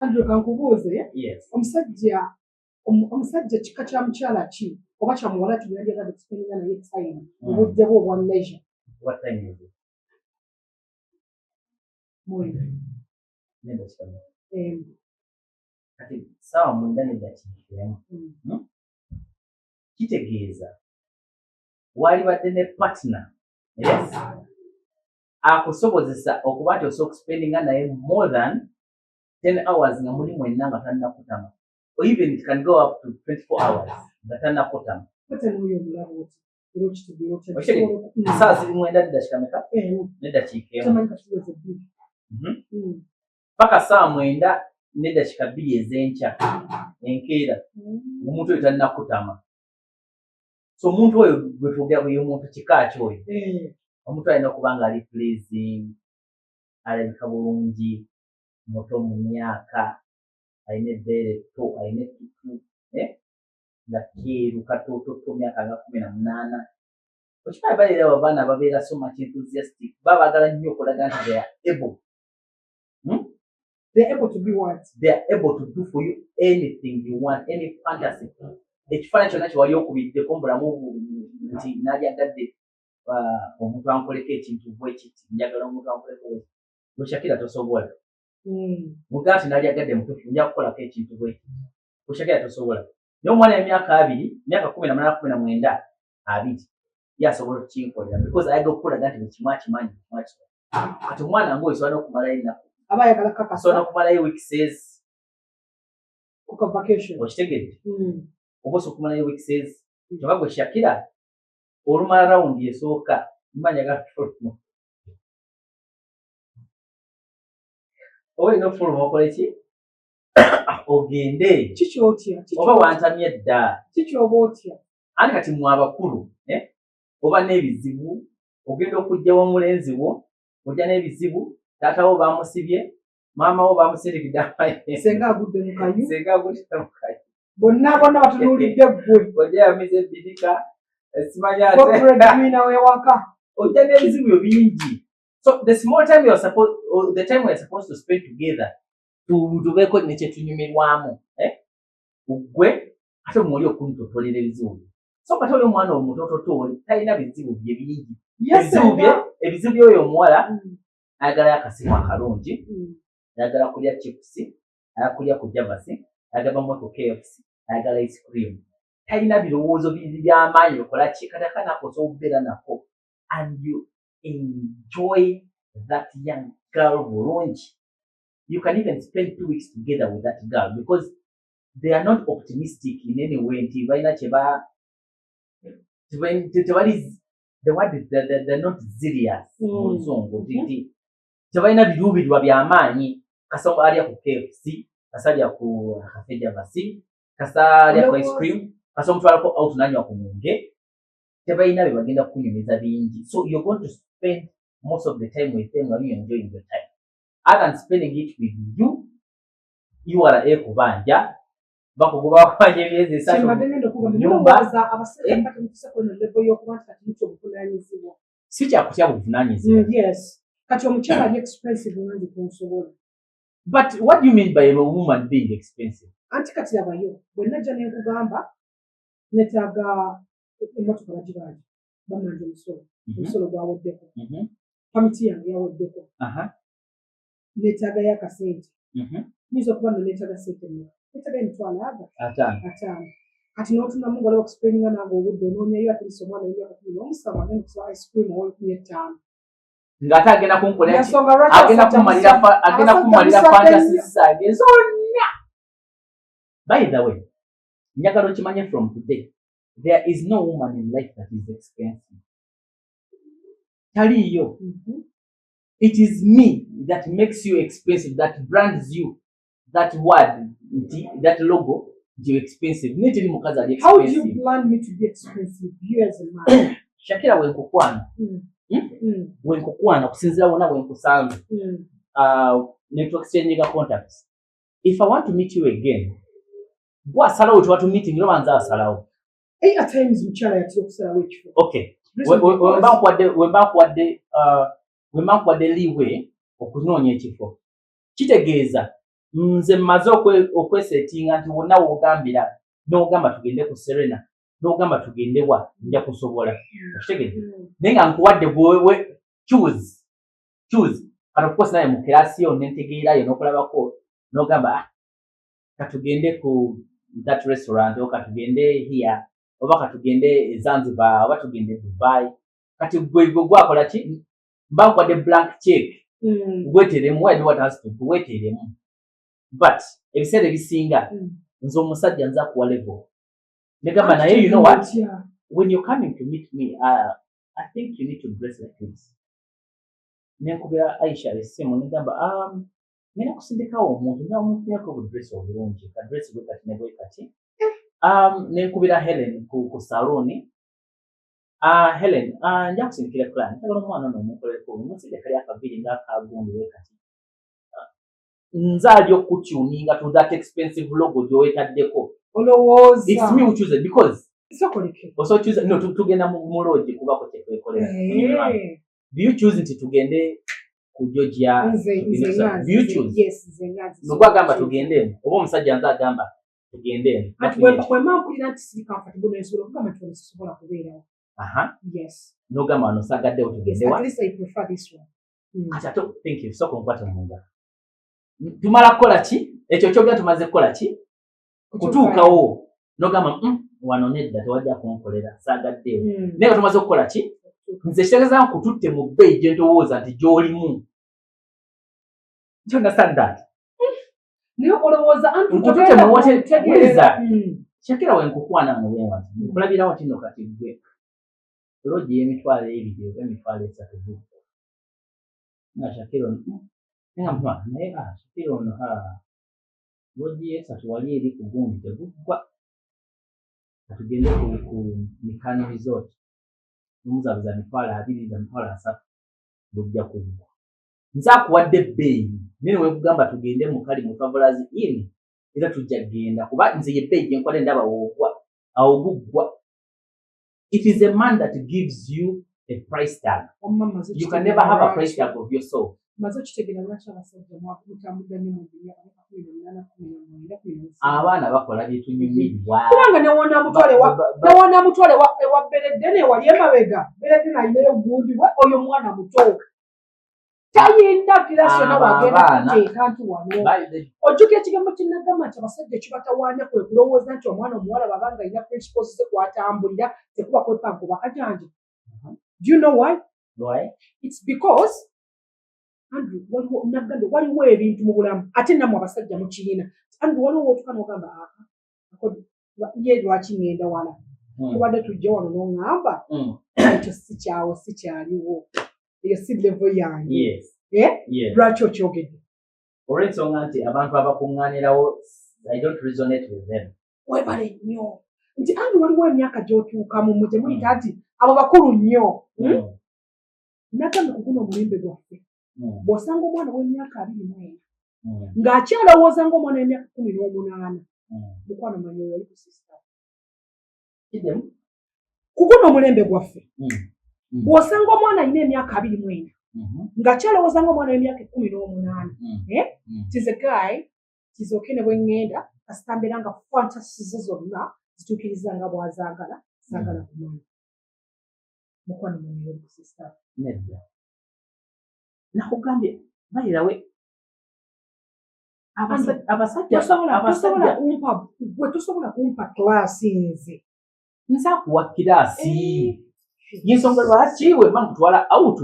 Andrew, kankubuuze. Yes. Omusajja kika kya mukyala ki oba kya muwala ki gweyandyagadde okuspendinga naye time mu budde bwe obwa leisure? What time is it? 9. Neddakiika? 1. Kati 9:01. Kitegeeza walibadde ne partner, yes, akusobozesa okuba nti osobola okuspendinga naye more than 10 hours nga muli mwenna nga tannakutama, or even it can go up to 24 hours nga tannakutama. Ate n'oyo omulaba oti era okitegeera otya? Okitegeera? Essaawa ziri 9 neddakiika meka? 1. Neddakiika 1. Tamanyi katuweze 2. Paka 9:02 ez'enkya, enkeera, omuntu oyo tannakutama. So omuntu oyo gwe twogera ye muntu kika ki oyo? Omuntu alina okuba nga ali pleasing, alabika bulungi, muto mu myaka, alina ebbeere etto, alina ettutu, eh? Nga keeru katoototo, myaka nga 18. Okimanyi baleera abo abaana babeera so much enthusiastic, baba baagala nnyo okulaga nti they are able. They're able to be what? They are able to do for you anything you want, any fantasy, ekifaananyi kyonna kyewali okubiddeko mu bulamu nti nalyagadde omuntu ankoleko ekintu bwe kiti, njagala omuntu ankoleko bwe kiti. Gwe Shakira tosobola. Mugaa nti nalyagadde mutuufu nja kukolako ekintu bwe kiti, gwe Shakira tosobola. Naye omwana emyaka 20, myaka 18, 19, 20, ye asobola okukinkolera because ayagala okukulaga nti buli kimu akimanyi, buli kimu akimanyi. Kati omwana ngaoyo sobola n'okumalayo ennaku, aba ayagala kakasa, asobola n'okumalayo weeks ku ka vacation. Okitegedde? Oba osobola okumalayo weeks. Kyokka gwe Shakira olumala rawundi esooka mba njagala fuluma, oba olina okufuluma okole ki? Ogende. Kikyotya? Oba wantamye dda. Kikyoba otya? Anti kati mwe abakulu, eh? Oba n'ebizibu, ogenda okujjawo omulenzi wo, ojja n'ebizibu, taata wo bamusibye, maama wo bamusindikidde amayengo. Senga agudde mu kayu. Senga agudde mu kayu. Bonna bonna batunuulidde ggwe. Ojja yamiza ebbinika, simanya ate breadwinner w'ewaka. Ojja n'ebizibu byo bingi. So the small time you are supposed, or the time we are supposed to spend together, tubeeko ne kyetunyumirwamu, eh? Gwe ate mwoli okuntotolera ebizibu bye. So kati oli omwana omutototo oli talina bizibu bye bingi. Ebizibu bye, ebizibu byoyo omuwala, ayagalayo akasimu akalungi, ayagala kulya chips, ayagala kulya ku Javasi, ayagala bamuwe ku KFC, ayagala ice cream. Talina birowoozo byamaanyi bikola ki. Kati akaana ako osobola okubeera nako and you enjoy that young girl bulungi. You can even spend 2 weeks together with that girl because they are not optimistic in any way nti balina kyeba tebali, the word is they're not serious mu luzungu, nti tebalina biruubirirwa byamaanyi. Kasa alya ku KFC, kasa alya ku Cafe Javasi, kasa alya ku ice cream, kasa omutwalako out nanywa ku mwenge. Tebalina bye bagenda kukunyumiza bingi. So you're going to spend most of the time with them while you enjoying your time, other than spending it with you. URA kubanja bakugoba, bakubanja emyezi 3. Kyembadde ngenda okugamba. Nyumba. Ndowooza abasajja muba temutuuse kweno level y'okuba nti kati mutya obuvunaanyizibwa. Si kyakutya buvunaanyizibwa. Yes, kati omukyala ali expensive nga nze tonsobola. But what do you mean by a woman being expensive? Anti kati labayo, bwe najja ne nkugamba netaaga emmotoka, bagibanja, bamanja omusolo, omusolo gwaweddeko, pamiti yange yaweddeko, neetaagayo akasente. Nyinza okuba nno neetaaga sente mmeka? Neetaaga emitwalo aga 50. 50. Kati n'otunamu ngaolaba okuspendinga nange obudde, onoonyayo at least omwana w'emyaka 17 agenda okusaba ice cream ow'15,000. Ng'ate agenda kunkolera ki? Ensonga lwaki Agenda abasajja kumalira agenda abasajja kumalira musadde fantasy nnyo. zange zonna. By the way, njagala okimanye from today, there is no woman in life that is expensive. Taliiyo. It is me that makes you expensive, that brands you that word, nti that logo nti you're expensive. Naye teri mukazi ali How do you expensive. plan me to be expensive, you as a man? Shakira, wenkukwana, wenkukwana, okusinziira wonna bwenkusanze, network exchange contacts, if I want to meet you again, gwasalawo tuba tu meeting oba nze asalawo? Hey, at times mukyala yatera okusalawo ekifo. Okay, wemba nkuwadde leeway okunoonya ekifo, kitegeeza Nze mmaze okwesetinga nti wonna wogambira, n'ogamba tugende ku Serena, n'ogamba tugende wa, nja kusobola. Okitegedde? Naye nga nkuwadde gwewe choose, choose. Kati of course naye mu class yo nentegeerayo n'okulabako n'ogamba, "Ah, katugende ku that restaurant, oba katugende here, oba katugende e Zanzibar, oba tugende Dubai." Kati gwe gwakola ki? Mba nkuwadde blank check. Gweteremu why do what has to gweteremu. But ebiseera ebisinga nze omusajja nza kuwa level, negamba naye, "You know what, when you're coming to meet me, I think you need to dress like this." Nenkubira Aisha essimu, negamba, "Ngenda kusindikawo omuntu namufunako obudress obulungi, kadress bwe kati ne bwe kati." Nenkubira Helen ku salooni. "Helen, nja kusindikira client, njagala omwana ono omukolereko, omusinde kali akaviiri ng'akagundi bwe kati." Nze ali okutuninga to that expensive logo gy'owetaddeko. Olowooza It's me who chooses because sokoleke. Osobola choose no, tugenda mu lodge kubako kyetwekolera. Do you choose nti tugende ku Georgia? Nze Tugende nze nga Do you choose? Yes, nze nga nze. Nogwagamba tugende eno, oba omusajja nze agamba tugende eno? Anti bwe mpulira nti siri comfortable, nsobola okugamba nti wano sisobola kubeerawo. Yes. Nogamba wano saagaddewo, tugende wa? At least I prefer this one. Kati ate thank you, sooka onkwate mu ngalo. Tumala kukola ki? Ekyo kyogera tumaze kukola ki? Kutuukawo nogamba, wano nedda, tewajja kunkolera, saagaddewo." Naye nga tumaze okukola ki? Nze kitegeeza nkututte mu bbeeyi gye ndowooza nti gy'olimu. Do you understand that? Naye olowooza anti Nkututte ogenda mu hotel- kutegeera. Wuliriza. Shakira, we nkukwana mu bwewa nti nkulabirawo nti nno kati gwe lodge y'emitwalo 2 oba 30,000 gugwa nga Shakira ono, nga mpima naye, ah, Shakira ono, ah, lodge y'esatu wali eri ku gundi teguggwa, katugende ku Mikano Resort, omuzabuza 20,000, za 30,000, bujja kuggwa. Nze akuwadde ebbeeyi, naye newekugamba tugende mu kali mu Travelers Inn, era tujja kugenda kuba nze yebbeeyi gyenkwale ndaba woogwa awo guggwa. It is a man that gives you a price tag. Wamma mmaze You can never have a price tag of yourself. Maze okitegeera lwaki abasajja mutambudde nnyo mu myaka 18, 19, 17. Abaana bakola byetunyumirwa. Kubanga newonamutwale ewa Bereddene wali emabega, Bereddene alinayo gundi we, oyo mwana muto tayinda class yonna Abo wagenda abaana- kuteeka nti wano. Ojjukira ekigambo kye nagamba nti abasajja kibatawaanya kwe kulowooza nti omwana omuwala babanga alina principles ze kwatambulira, tekuba kwepankuba kajanja. Do you know why? Why? It's because, Andrew, waliwo nagambye waliwo ebintu mu bulamu, ate nammwe abasajja mukirina. Andrew, waliwo wotuka n'ogamba, aka ye lwaki ŋŋenda wala? Tubadde tujja wano n'oŋŋamba ekyo si kyawo, si kyaliwo, eyo si level yange. Eh? Lwaki okyogedde? Olw'ensonga nti abantu abakuŋŋaanirawo, I don't resonate with them. Webale nnyo nti, Andrew, waliwo emyaka gy'otuukamu mwe gyemuyita nti abo bakulu nnyo. Nagambye ku guno omulembe gwaffe, bw'osanga omwana w'emyaka 24 ng'akyalowooza ng'omwana w'emyaka 18, mukwano manyi oyo oli ku sister. Kiddemu. Ku guno omulembe gwaffe, bw'osanga omwana alina emyaka 24 ng'akyalowooza ng'omwana w'emyaka 18, Eh? Tize guy tizooke ne bwe ŋŋenda, kasita mbeera nga fantasies ze zonna zituukiriza nga bw'azaagala, saagala kumanya, mukwano manyi oli ku sister. Nedda, nakugambye bayirawe abasajja Tosobola abasajja kumpa, gwe tosobola kumpa class nze. Nze akuwa class. Yensonga lwaki wemba nkutwala out,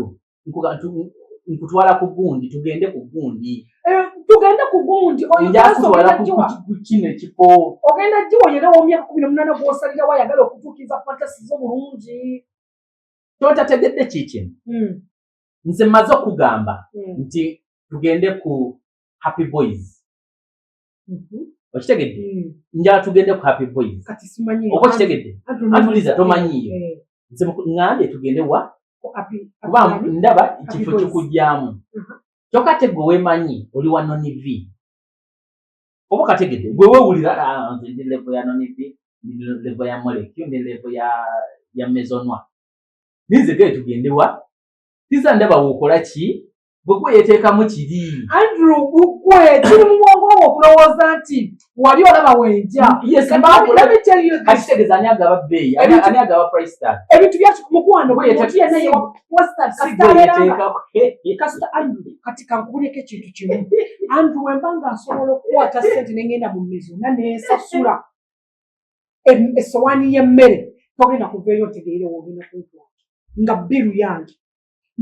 nkutwala ku gundi, tugende ku gundi. Eh, tugende ku gundi oyo. Nja Class kutwala ogenda giwa ku kino ekifo. Ogenda giwa yera ow'emyaka 18 gw'osalirawo ayagala okutuukiriza fantasies zo bulungi. Kyotategedde kikino, nze mmaze okugamba nti tugende ku Happy Boys. Okitegedde? Njala tugende ku Happy Boys. Kati simanyi. Oba okitegedde? Antuliza, tomanyiiyo. Eh, nze ŋŋambye tugende wa? Ku Happy Kuba Happy ndaba ekifo Boys. kikugyamu. Kyokka ate gwe weemanyi oli wa Noni V, oba okategedde? Gwe weewulira, "Ah, nze ndi level ya Noni V, ndi level ya Molecule, ndi level ya Maison Noir." Ninze gee tugende wa? Tiza ndaba wookola ki, gwe gwe yeteekamu kiri. Andrew, Gwe kiri mu bwongo bwo okulowooza nti wali olaba wenja. Yes. Let me tell you this. Kitegeeza ani agaba bbeeyi? Ani agaba price tag? Ebintu bya mukwano, buli Gwe muntu yenna yewa Si kasita gwe abeera nga yeteekako. Kasita Andrew, kati kankubuuleko ekintu kimu. Andrew, wemba nga nsobola okukwata ssente ne ngenda mu Mizuna nensasula essowaani y'emmere, togenda kuveeyo ntegeere wogenda kuntwala nga bill yange,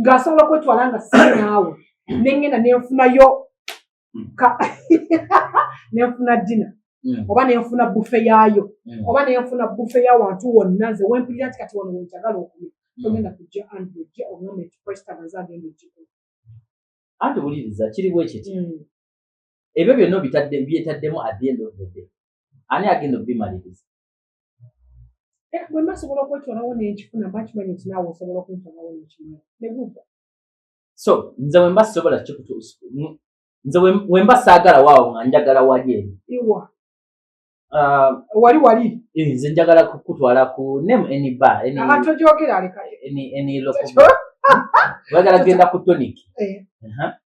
ng'asobola okwetwala nga si naawe, nengenda nenfunayo nenfuna dinner oba nenfuna buffet yaayo oba nenfuna buffet y'awantu wonna nze wempulira nti kati wano wenjagala okulya, togenda kujja, Andrew, ojja oŋŋambe nti price tag nze agenda ogigula. Anti wuliriza, kiri bwe kiti. Ebyo byonna obitadde, byetaddemu, at the end of the day ani agenda obimaliriza? Eh, bwe mba nsobola okwetwalawo nenkifuna, mba nkimanyi nti naawe osobola okuntwalawo nekimala neguva. So nze bwe mba sisobola nze bwe mba saagala waawo nga njagala wali eri. Iwa? Ah, wali wali. Eh, nze njagala kukutwala ku name any bar, any Ate ogyogera aleka. any local bar. Oyagala genda ku Tonic? Eh. Aha.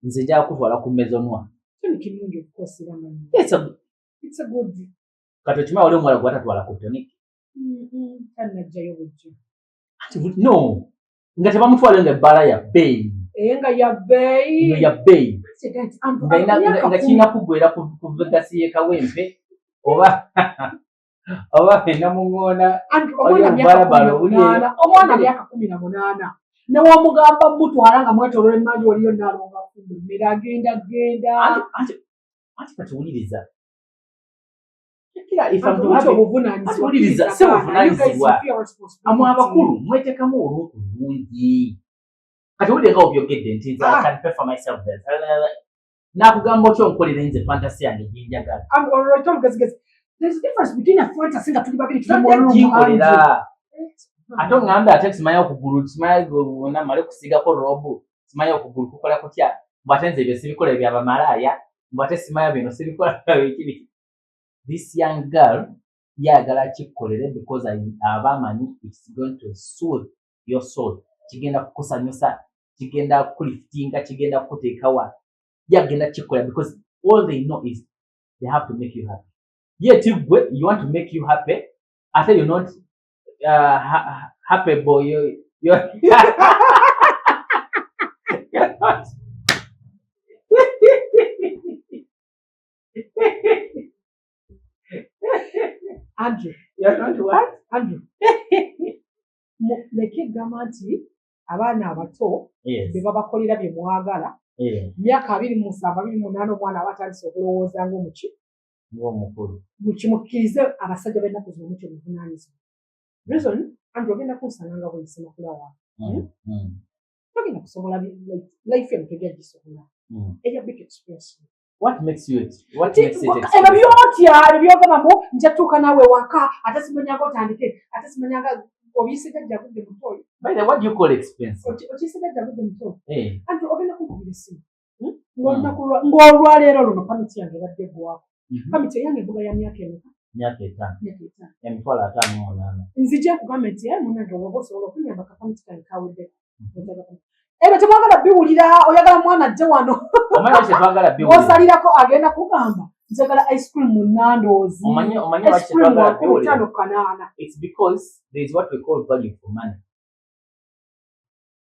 Nze njagala kutwala ku Maison. Tonic nnungi, of course, era nga nnungi. It's It's a good Kati okimanyi wali omuwala gwatatwala ku Tonic? Tannajjayo bujja. Ati no, nga tebamutwala nga ebbaala ya bbeeyi. Naye nga ya bbeeyi. Nga ya bbeeyi. Kigamba nti, Andrew, nga myaka nga 10. Kirina kuggwera ku Vegas y'e Kawempe oba enamuŋoona. Andrew, Waliwo omwana myaka obubalabala kumi na obuli munaana, omwana myaka 18, newomugamba mutwala nga mwetoloola emmanju waliyo naalonga afumba emmere, agenda genda. Anti kati wuliriza. Kira, if I'm to Andrew, have butya it- obuvunaanyizibwa? Anti wuliriza, si Kkiriza abaana. buvunaanyizibwa. You guys feel responsibility. Amwe abakulu mwetekamu olunku lungi. Kati wulire nga obyogedde nti nze I can pay for myself this. Nakugamba otya onkolere nze fantasy yange gyenjagala? Andrew, olwekyo olugezigezi. There's a difference between a fantasy nga tuli babiri tuli mu Tojja room, gikolera. Andrew. Ate oŋŋambe ate simanyi okugulu, simanyi wonna male kusiigako robe, simanyi okugulu kukola kutya, mbw ate nze ebyo sibikola ebyabamalaaya, mbw ate simanya bino sibikola biki biki. This young girl yayagala kikkolere because aba amanyi it's going to soothe your soul, kigenda kukusanyusa, kigenda kukuliftinga, kigenda kukuteekawa. Yagenda kikkola because all they know is they have to make you happy. Yet gwe you want to make you happy, ate you're not happy boy. You're not. Andrew, You're not what? Andrew. Leke gamba nti abaana abato be babakolera bye mwagala. Myaka 27, 28, omwana aba atandise okulowooza ng'omuki Ng'omukulu. Mukimukkirize, abasajja b'ennaku zino mutyo buvunaanyizibwa. Reason, Andrew, ogenda kunsanga nga bweyise makula wange. Togenda kusobola like, life eno tojja gisobola. Ejja big expensive. What makes it Ebyo expensive? byotya, ebyo byogamba mbu nja tuuka naawe waka, ate simanyanga otandike, ate simanyanga obiyise jjajja agudde muto oyo. By the way, what do you call expensive? Okiyise jjajja agudde muto. Eh. Anti ogenda kunkubira essimu, Ng'olunaku ng'olwaleero luno permit yange ebadde eggwako. Permit eyange embuga ya myaka emeka? Myaka 5. Myaka 5. 58,000. Nzija nkugamba nti, "Eh, munnange, oba osobola okunyamba, ka permit kange kaweddeko. Njagala permit." Ebyo temwagala biwulira, oyagala mwana ajje wano. Omanyi lwaki tetwagala biwulira? Bw'osalirako agenda kugamba njagala ice cream mu Nando's. Omanyi Ice lwaki cream tetwagala wa kumi biwulira? ttaano kanaana. It's because there is what we call value for money.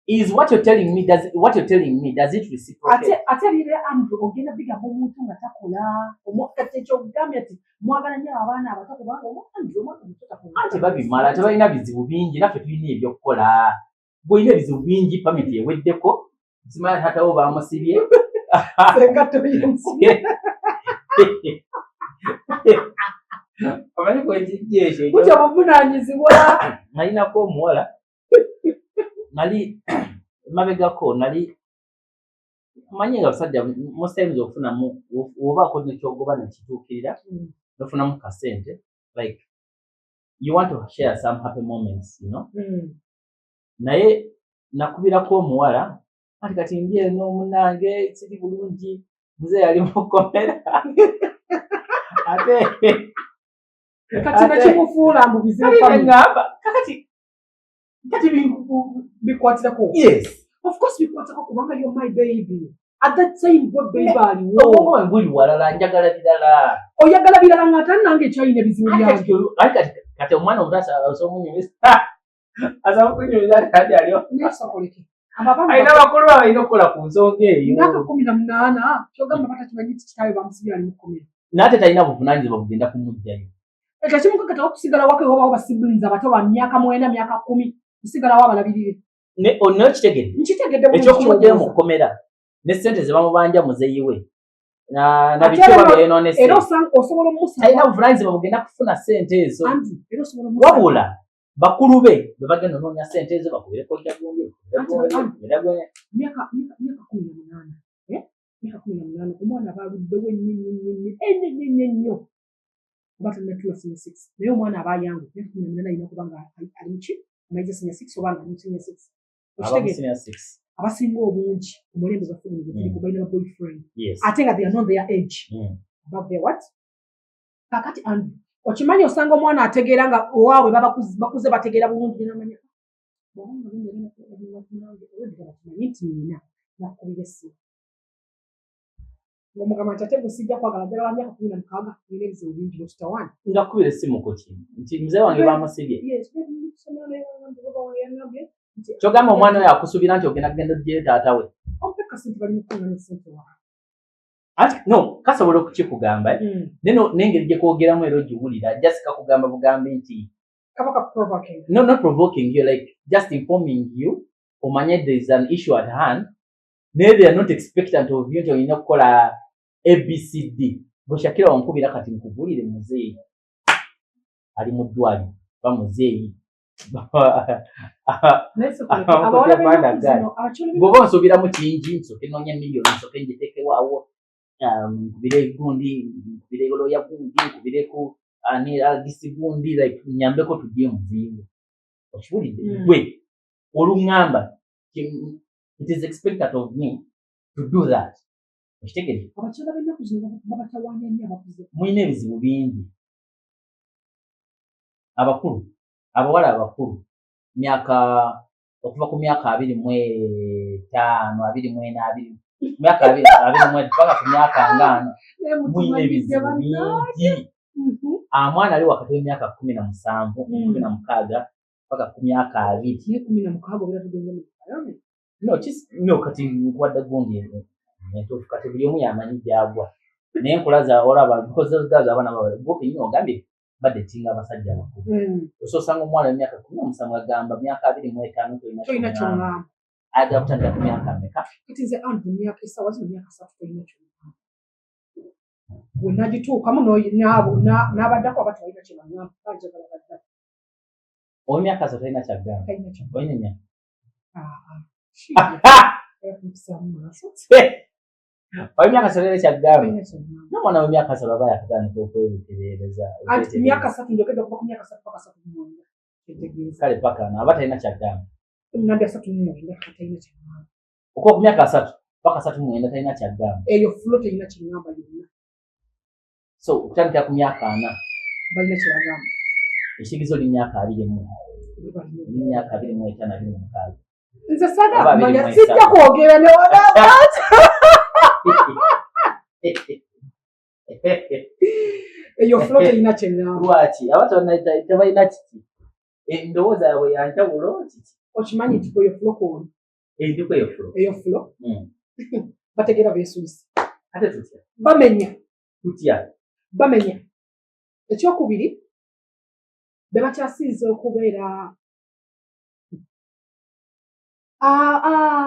Is what you're telling me, does what you're telling me, does it reciprocate? Ate ebire, Andrew, ogenda bigamba omuntu nga takola. Kati ekyo ogambye nti mwagala nnyo abaana abato kubanga Andrew, omwana omuto takola. Anti babimala, tebalina bizibu bingi, naffe tulina ebyokukola. Bw'olina ebizibu bingi, permit eweddeko, simanya taatawo bamusibye. Senga toyinzi. Omanyi kwekijja ekyo? Butya obuvunaanyizibwa. Nalinako omuwala, nali mabegako, nali manyi nga basajja most times ofunamu obaako nekyogoba nekituukirira, nofunamu kasente, like you want to share some happy moments. Naye nakubirako omuwala ati kati ndi eno munange kiri bulungi, nze yali mukomera ate Kati nekimufuula mbu bizibu kali family. Neŋŋamba kakati kati Bikwatirako. Yes. Of course bikwatirako kubanga you're my baby. At that time gwe babe aliwo. Obwongo bwange buli walala, njagala birala. Oyagala birala nga ate nange ekyalina ebizibu byange. Kati omwana omuto asobola omunyumiza, asobola okunyumiza ati aliwo. Naye sokoleke. Alina bakulu be balina okukola ku nsonga eyo. Myaka 18 kyogamba batakimanyi nti kitaawe bamusibye ali mu kkomera. N'ate talina buvunaanyizibwa bugenda kumuggyayo. Ekyo kimukakatawo okusigala waka ewabawo ba siblings abato ba myaka 9, myaka 10, kusigalawo abalabirire. Naye okitegedde? Nkitegedde bulungi. Ekyokumuggyayo mu kkomera ne ssente ze bamubanja muzeeyi we na Ate biki oba byeyonoonese. Era osobola omumusaba. Talina buvunaanyizibwa bugenda kufuna ssente ezo. Andrew, era osobola omusaba. Wabula bakulu be bwe bagenda onoonya ssente ezo bakubireko gundi, Anti bakubire gundi, Andrew, bakubire gundi. Myaka 18, eh? Myaka 18, omwana aba aluddewo ennyo ennyo ennyo ennyo ennyo ennyo ennyo ennyo. Oba tannatuula senior six. Naye omwana aba ayangu, myaka 18 alina kuba nga ali mu ki? Amaliza senior six oba nga ali mu senior six. Aba mu Okitegeera? senior six. Abasinga obungi ku mulembe gwaffe guno gwe tuliko balina ba boyfriend. Ate nga they are not their age. Above their what? Kaakati Andrew, okimanyi osanga omwana ategeera nga owaabwe bakuze bategeera bulungi, n'amanya, bw'oba nga gundi agenda kuba nange, already nga bakimanyi nti nina, nakukubira essimu. Ng'omugamba nti ate gwe sijja kwagala, njagala myaka 16, nina ebizibu bingi bw'otutawaana. Nga kkubira essimu ku ki? Nti muzeeyi wange bamusibye. Yes, babe, ndi kusomero naye bangambye, baba wange yangambye nti Ky'ogamba omwana oyo akusuubira nti ogenda kugenda oggyeyo taata we. Ompe kasente, bali mu kuŋŋaanya ssente wa. Anti no, kasobola okukikugamba, eh? Naye n'engeri gye kwogeramu era ogiwulira, just kakugamba bugambi nti Kaba ka provoking. No, not provoking you, like just informing you, omanye there is an issue at hand, naye they are not expectant of you nti olina okukola ABCD. Bwe Shakira wankubira kati nkubuulire muzeeyi ali mu ddwaliro, ba muzeeyi. Naye sokoleke, abawala b'ennaku zino, abakyala b'ennaku Bw'oba onsuubiramu kingi, nsooke nnoonya miliyoni, nsooke ngiteekewo, nkubire gundi, nkubire looya gundi, nkubireko ani agisi gundi, like nyambeko tugye muzeeyi. Okiwulidde? Gwe oluŋŋamba it is expected of me to do that. Okitegedde? Abakyala b'ennaku zino babatawaanya nnyo abakuze. Mulina ebizibu bingi. Abakulu, abawala abakulu, myaka okuva ku myaka 25, 24, abiri, myaka abiri, abiri mu paka ku myaka 40, Naye mulina mutumanyidde ebizibu bannange. bingi. Omwana ali wakati w'emyaka 17, 16 paka ku myaka 20. Naye 16 obeera tugenze mu retirement. No, no, kati nkuwadde gundi entuufu, kati buli omu yamanyi gy'agwa. Naye nkulaza olaba because those girls abaana baba gwe kennyini ogambye badetinga abasajja abakulu. Ososanga omwana w'emyaka 17 agamba myaka 25 tolina Tolina ky'oŋŋamba. ky'oŋŋamba. Ayagala kutandika ku myaka mmeka? Kati nze Andrew, myaka essaawa zino myaka 3 tolina ky'oŋŋamba. Bwe nagituukamu n'abo n'abaddako aba tebalina kye baŋŋamba, banjagala badda. Ow'emyaka 3 talina ky'agamba. Talina ky'agamba. Olina emyaka? Ah, ah. Shit. Okusaamu maaso. Ow'emyaka 3 talina ky'agamba. Talina ky'agamba. N'omwana w'emyaka 3 aba yakatandika okwetereereza. Anti myaka 3, njogedde okuva ku myaka 3 paka 39. Kyentegeeza. Kale paka ano aba talina ky'agamba. Ngambye 39 talina ky'agamba. Okuva ku myaka 3 paka 39 talina ky'agamba. Eyo flow terina ky'eŋŋamba yonna. So okutandikira ku myaka 40. Balina kye bagamba. Ekitegeeza oli myaka 20. Balina. Oli myaka 25, 26. Nze saagala Oba abiri kumanya, mu sijja esatu. kwogera ne wagamba. Eyo flow terina ky'eŋŋamba. Lwaki? Aba tebalina kiki? Endowooza yaabwe ya njawulo kiki? Okimanyi nti eyo flow kwoli. Endiko eyo flow. Eyo flow. Bategeera beesuuse. Ate tutya? Bamenya. Tutya? Bamenya. Ekyokubiri, be bakyasinze okubeera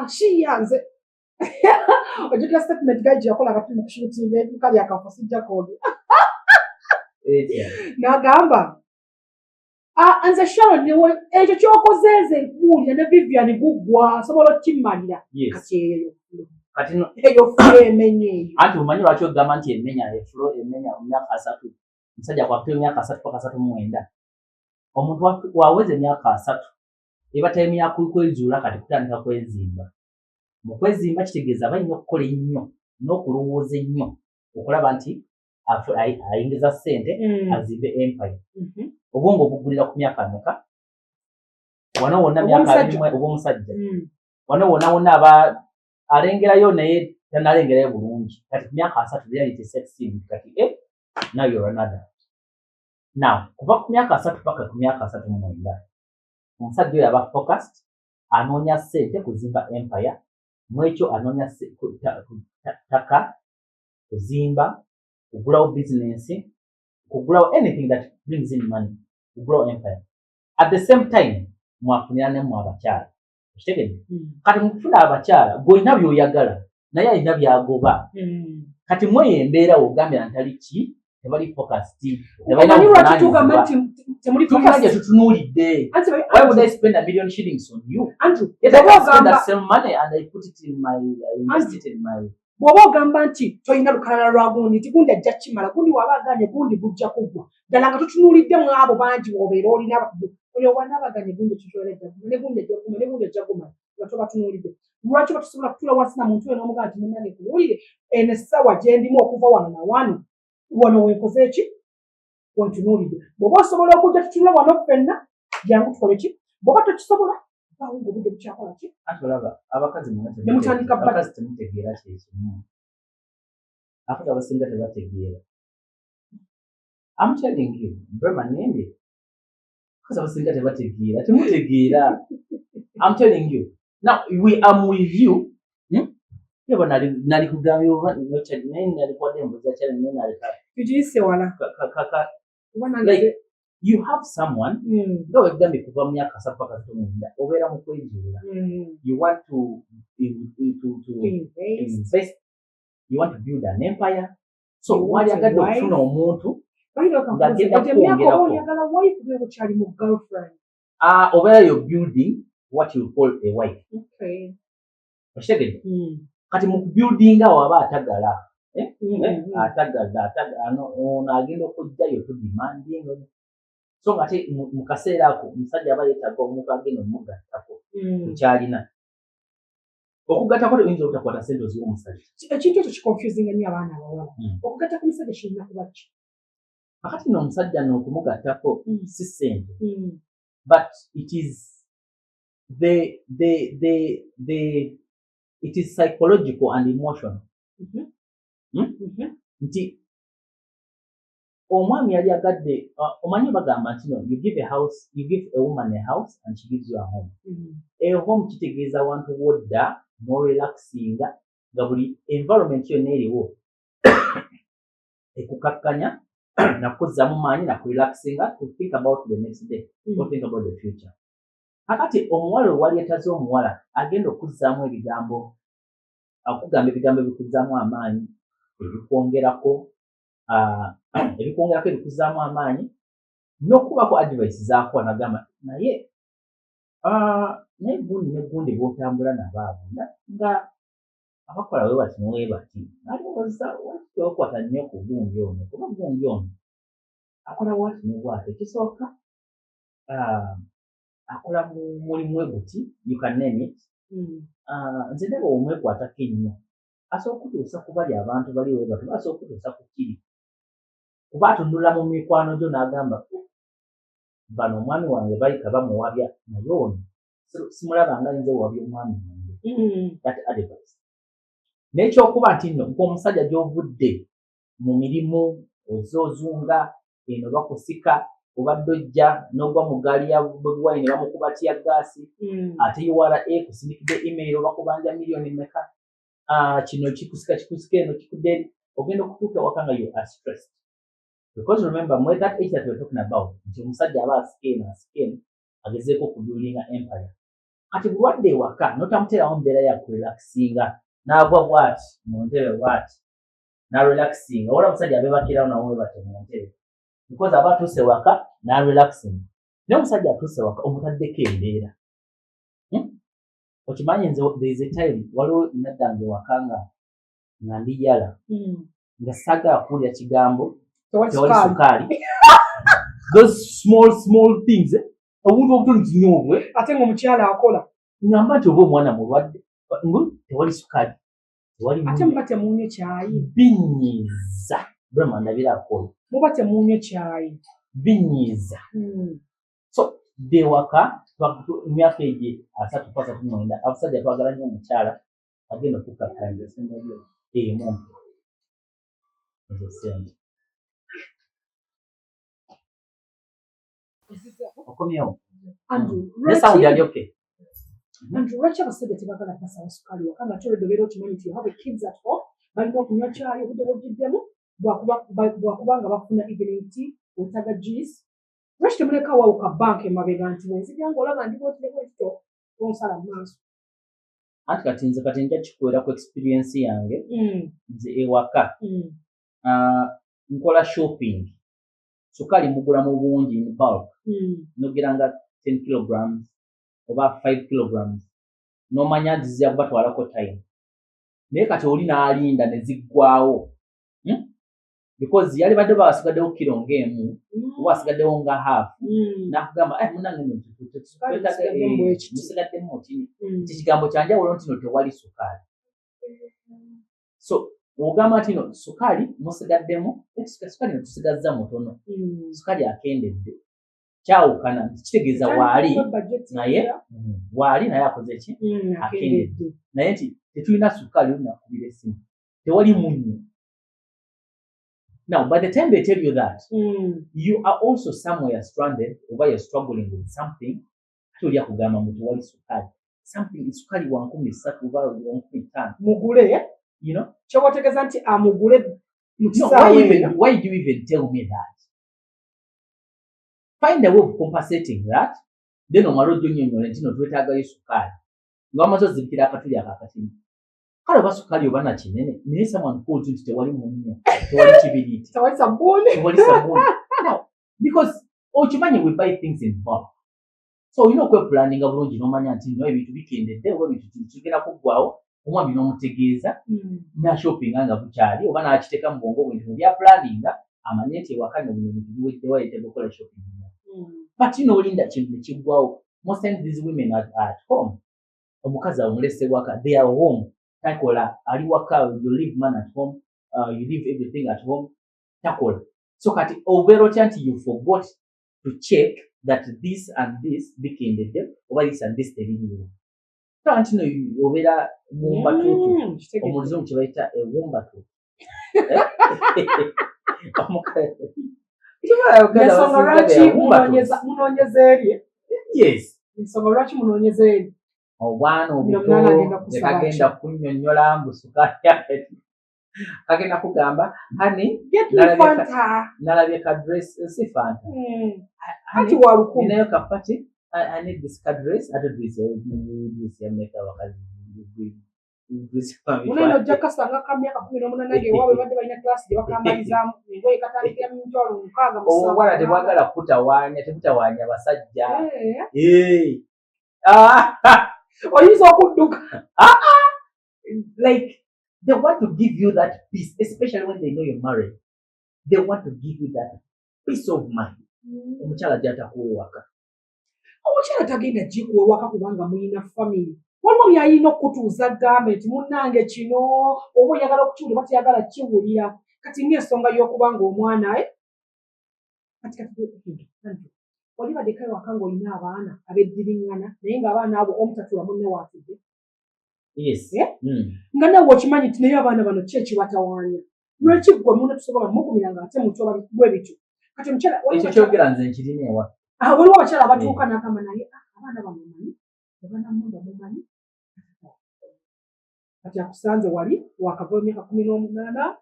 shiya nze ojjukira statement guy gye yakola nga tuli mu kushootinga edduuka lya kafo, sijja kwogera. Etya? N'agamba, nze Sharon ekyo ky'okoze nze nkubuulira ne Vivian guggwa nsobola okukimmalira. Kati eyo Kati no eyo flow emenya eyo. Anti omanyi lwaki ogamba nti emenya e flow emenya mu myaka 30? Omusajja kwakutera emyaka 30 paka 39. Omuntu waweza emyaka 30 eba time ya kwezuula, kati kutandika kwezimba. Mu kwezimba kitegeeza aba alina okukola ennyo n'okulowooza ennyo okulaba nti ayingiza ssente azimbe empire. Obwongo obuggulira ku myaka meka? Wano wonna myaka Obw'omusajja. 20 obw'omusajja. Wano wonna wonna aba alengerayo naye Tanalengerayo bulungi. Kati ku myaka 30 reality sets in, kati now you're an adult. Now kuva ku myaka 30 paka ku myaka 39, omusajja oyo aba focused, anoonya ssente kuzimba empire. Mwekyo anoonya ttaka, kuzimba, kugulawo business, kugulawo anything that brings in money, kugulawo empire. At the same time mwafunira nemmwe abakyala, okitegedde? Kati mukufuna abakyala, gw'olina by'oyagala naye alina by'agoba. Kati mweyo embeera wogambira ntali ki, tebali focused. Omanyi lwaki tugamba nti temuli Tulina gye focused? tutunuulidde. Anti Why would I spend 1 million shillings on you? Andrew, Yet I can spend bw'oba that same money and I put it in my, I invest it in my. Bw'oba ogamba nti tolina lukalala lwa gundi, nti gundi ajja kimala, gundi waba aganye gundi gujja kuggwa, ddala nga totunuulidde mu abo bangi bw'obeera olina, oyo wanaabaganye gundi ekitwala ejja ne gundi ejja kuguma ne gundi ejja kumala, nga tobatunuulidde. Lwaki batusobola kutuula wansi na muntu oyo n'omugamba nti, "Munnange, kubuulire, eno essaawa gye ndimu okuva wano na wano, wano wenkoze eki, wentunuulidde. Bw'oba osobola okujja tutuule wano ffenna, jangu tukole ki. Bw'oba tokisobola, vaawo ng'obudde bukyakola ki." Ate olaba abakazi mwena Ne mutandika abakazi temutegeera kyekimu. Abakazi abasinga tebategeera. I'm telling you, Brema nembe. Abakazi abasinga tebategeera, temutegeera. I'm telling you. Now we am with you. Yaba nali kugambye oba naye nali kwadde embuzi akyali naye nali ka Tugiyise wala. ka Kuba nange like you have someone nga wegambye kuva mu myaka 3 paka 39 obeera mu kwezuula. You want to Invest. Invest, you want to build an empire, so You want a wali agadde wife. okufuna omuntu Bayira ng'agenda kakubuuza, emyaka oba kwongerako. Oyagala wife oba okyali mu girlfriend? Obeera you're building what you call a wife. Okitegedde? Kati mu kubuildinga awo aba atagala, eh? Eh, atagala ono agenda okujjayo to demanding, so nga ate mu kaseera ako omusajja aba yeetaaga omuntu agenda omugattako kukyalina. Okugattako teyinza obutakwata sente oziwa omusajja. Ekintu ekyo kiconfusinga nnyo abaana abawala. Okugatta ku musajja kirina kuba ki? Kakati nno omusajja nno okumugattako si ssente, but it is the it is psychological and emotional. Nti omwami yali agadde, omanyi bagamba nti no, you give a house, you give a woman a house and she gives you a home. A home kitegeeza wantu wodda n'orelaxinga, nga buli environment yonna eriwo ekukakkanya nakuzzaamu maanyi, nakurelaxinga to think about the next day or think about the future. Kakati omuwala we wali omuwala agenda okuzzaamu ebigambo, okugamba ebigambo ebikuzzaamu amaanyi, ebikwongerako, ebikuzzaamu amaanyi, n'okubako advice zaakuwa nagamba naye, naye gundi ne gundi bw'otambula nabo abo nga abakola we bati ne bati, alowooza waki tewakwata nnyo ku gundi ono, kuba gundi ono akola bwati ne bwati. Ekisooka, akola mu mulimu we guti, you can name it. Nze ndaba omwekwatako ennyo asobola okutuusa ku bali abantu bali we bati, basobola okutuusa ku kiri, kuba atunula mu mikwano gyo n'agamba, "Bano omwami wange bayika bamuwabya, naye ono simulaba nga ayinza owabya omwami wange." That advice n'ekyokuba nti nno ng'omusajja gy'ovudde mu mirimu ozze ozunga eno, bakusika, obadde ojja n'ogwa mu ggaali ya Bobi Wine, bamukuba teargas, ate URA kusindikidde email, bakubanja miliyoni meka, kino kikusika kikusika eno kikudde eri, ogenda okutuuka ewaka nga you are stressed, because remember mwe that age that we're talking about, nti omusajja aba asika eno asika eno agezeeko okubuildinga empire. Kati bulwadde ewaka n'otamuteerawo mbeera ya kurelaxinga, n'agwa bwati mu ntebe bwati n'arelaxinga. Wala omusajja abeebakirawo nawo webate mu ntebe because aba atuuse waka n'arelaxinga, naye omusajja atuuse waka omutaddeko embeera. Okimanyi nze there is a time waliwo naddanga ewaka nga ndi yala, nga saagala kuwulira kigambo tewali tewali sukaali. Sukaali, those small small things, eh? Obuntu obutono kinyoobwe. Ate ng'omukyala akola. Ngamba nti oba omwana mulwadde ngu tewali sukaali, tewali Ate munnyo. Muba temunywe kyayi. Binyiiza, Brema, ndabirako oyo. Muba temunywe kyayi. Binyiiza. So dde ewaka, emyaka egyo 30 ku 39, abasajja twagala nnyo omukyala. Agenda okukakkanya emu ezo sente. Okomyewo. Ne sound yali okay. Andrew, lwaki abasajja tebagala basaba sukaali waka nga kyolwedde obeera okimanyi nti you have kids at home, balina okunywa kyayi obudde bwogiddemu bwakuba nga bafuna evening tea, wetaga juice. Lwaki temuleka wawo ka banka emabega nti bwenzija ngaolaba ndi bwoti ne bwekito tonsala mu maaso? Anti kati nze kati nja kikuwera ku experience yange. Nze ewaka nkola shopping, sukaali mugula mu bungi, in bulk. Nogera nga 10 kilograms oba 5 kilograms, nomanya nti zijja kubatwalako time, naye kati oli n'alinda ne ziggwawo, Because yali badde basigaddewo kiro ng'emu oba asigaddewo nga half, nakugamba, "Eh, munange no Sukaali musigaddemu bwe kiti." Musigaddemu kini. Nti kigambo kyanjawulo nti no tewali sukaali. So ogamba nti no sukaali musigaddemu, eh, sukaali no tusigazza mutono, sukaali akendedde, kyawukana nti kitegeeza waali naye waali naye akoze ki? Akendedde. Naye nti tetulina sukaali, olunakubira essimu, tewali munnyo. Now by the time they tell you that, you are also somewhere stranded oba you're struggling with something, ate oli akugamba mbu tewali sukaali, something sukaali wa 3000 oba wa 5000. Mugule. You know? Kyobategeeza nti amugule mu No, kisaawe why even, eno. why do you even tell me that? Find a way of compensating that, then omala ojonyonyola nti no twetaagayo sukaali nga wamaze ozibikira akatuli ako akatini. Kale oba sukaali oba nakinene, naye someone calls you nti tewali munnyo, tewali kibiriiti, tewali sabbuuni, tewali sabbuuni. Now, because okimanyi we buy things in bulk, so olina okwepulaninga bulungi n'omanya nti no ebintu bikendedde oba ebintu kigenda kuggwawo, omwami n'omutegeeza n'ashoppinga nga bukyali oba n'akiteeka mu bwongo bwe nti mu byapulaninga amanye nti ewaka no bino ebintu biweddewo, ayetaaga okukola shopping. But n'olinda kintu ne kiggwawo. Most times these women are at home, omukazi amulese waka, they are home, takola, ali waka. You leave man at home, you leave everything at home, takola. So kati obeera otya nti you forgot to check that this and this bikendedde oba this and this tebiriiwo? Kale nti no obeera mumbatuutu. Omuluzungu kye bayita ewumbatuutu. Ensonga lwaki munoonyeza eri? Yes. Ensonga lwaki munoonyeza eri? Obwana Buli obuto omwana agenda kusaba. Tekagenda kunnyonnyola mbu sukaali, kagenda kugamba, "Honey, Get me Fanta." Nalabye ka dress, si Fanta. Anti wa 1000. Ninayo ka party, I need this ka dress." Ate dress dress ya meka abakazi dress. Munaino ojja kasanga ka myaka 18 ng'ewaabwe badde balina kilasi gye bakambalizaamu engoye, katandikira mu 600,000. Obwana tebwagala kutawaanya, tebutawaanya basajja. Eh, Eh. Ah, oyinza okudduka. Like they want to give you that peace, especially when they know you're married. They want to give you that peace of mind. Omukyala gy'atakuwa ewaka. Omukyala tagenda gikuwa waka kubanga muyina family, waliwo byayina okukutuuza gambe nti munnange kino oba oyagala okukiwulira oba teyagala kiwulira. Kati ngaensonga y'okuba nga omwana kati kati oli baddeko ewaka ng'olina abaana abeddiriŋŋana, naye ng'abaana abo omu tatula munne waatudde. Yes. Eh? Nga naawe okimanyi nti naye abaana bano ki ekibatawaanya, lwaki gwe muna tusobola mugumira nga ate mutu bwe bityo? Kati omukyala waliwo Ekyo kyogera nze nkirina ewa. Ah, waliwo abakyala abatuuka n'agamba, naye ah, abaana bano omanyi abanamunda mumanyi. Kati akusanze wali wakava emyaka 18,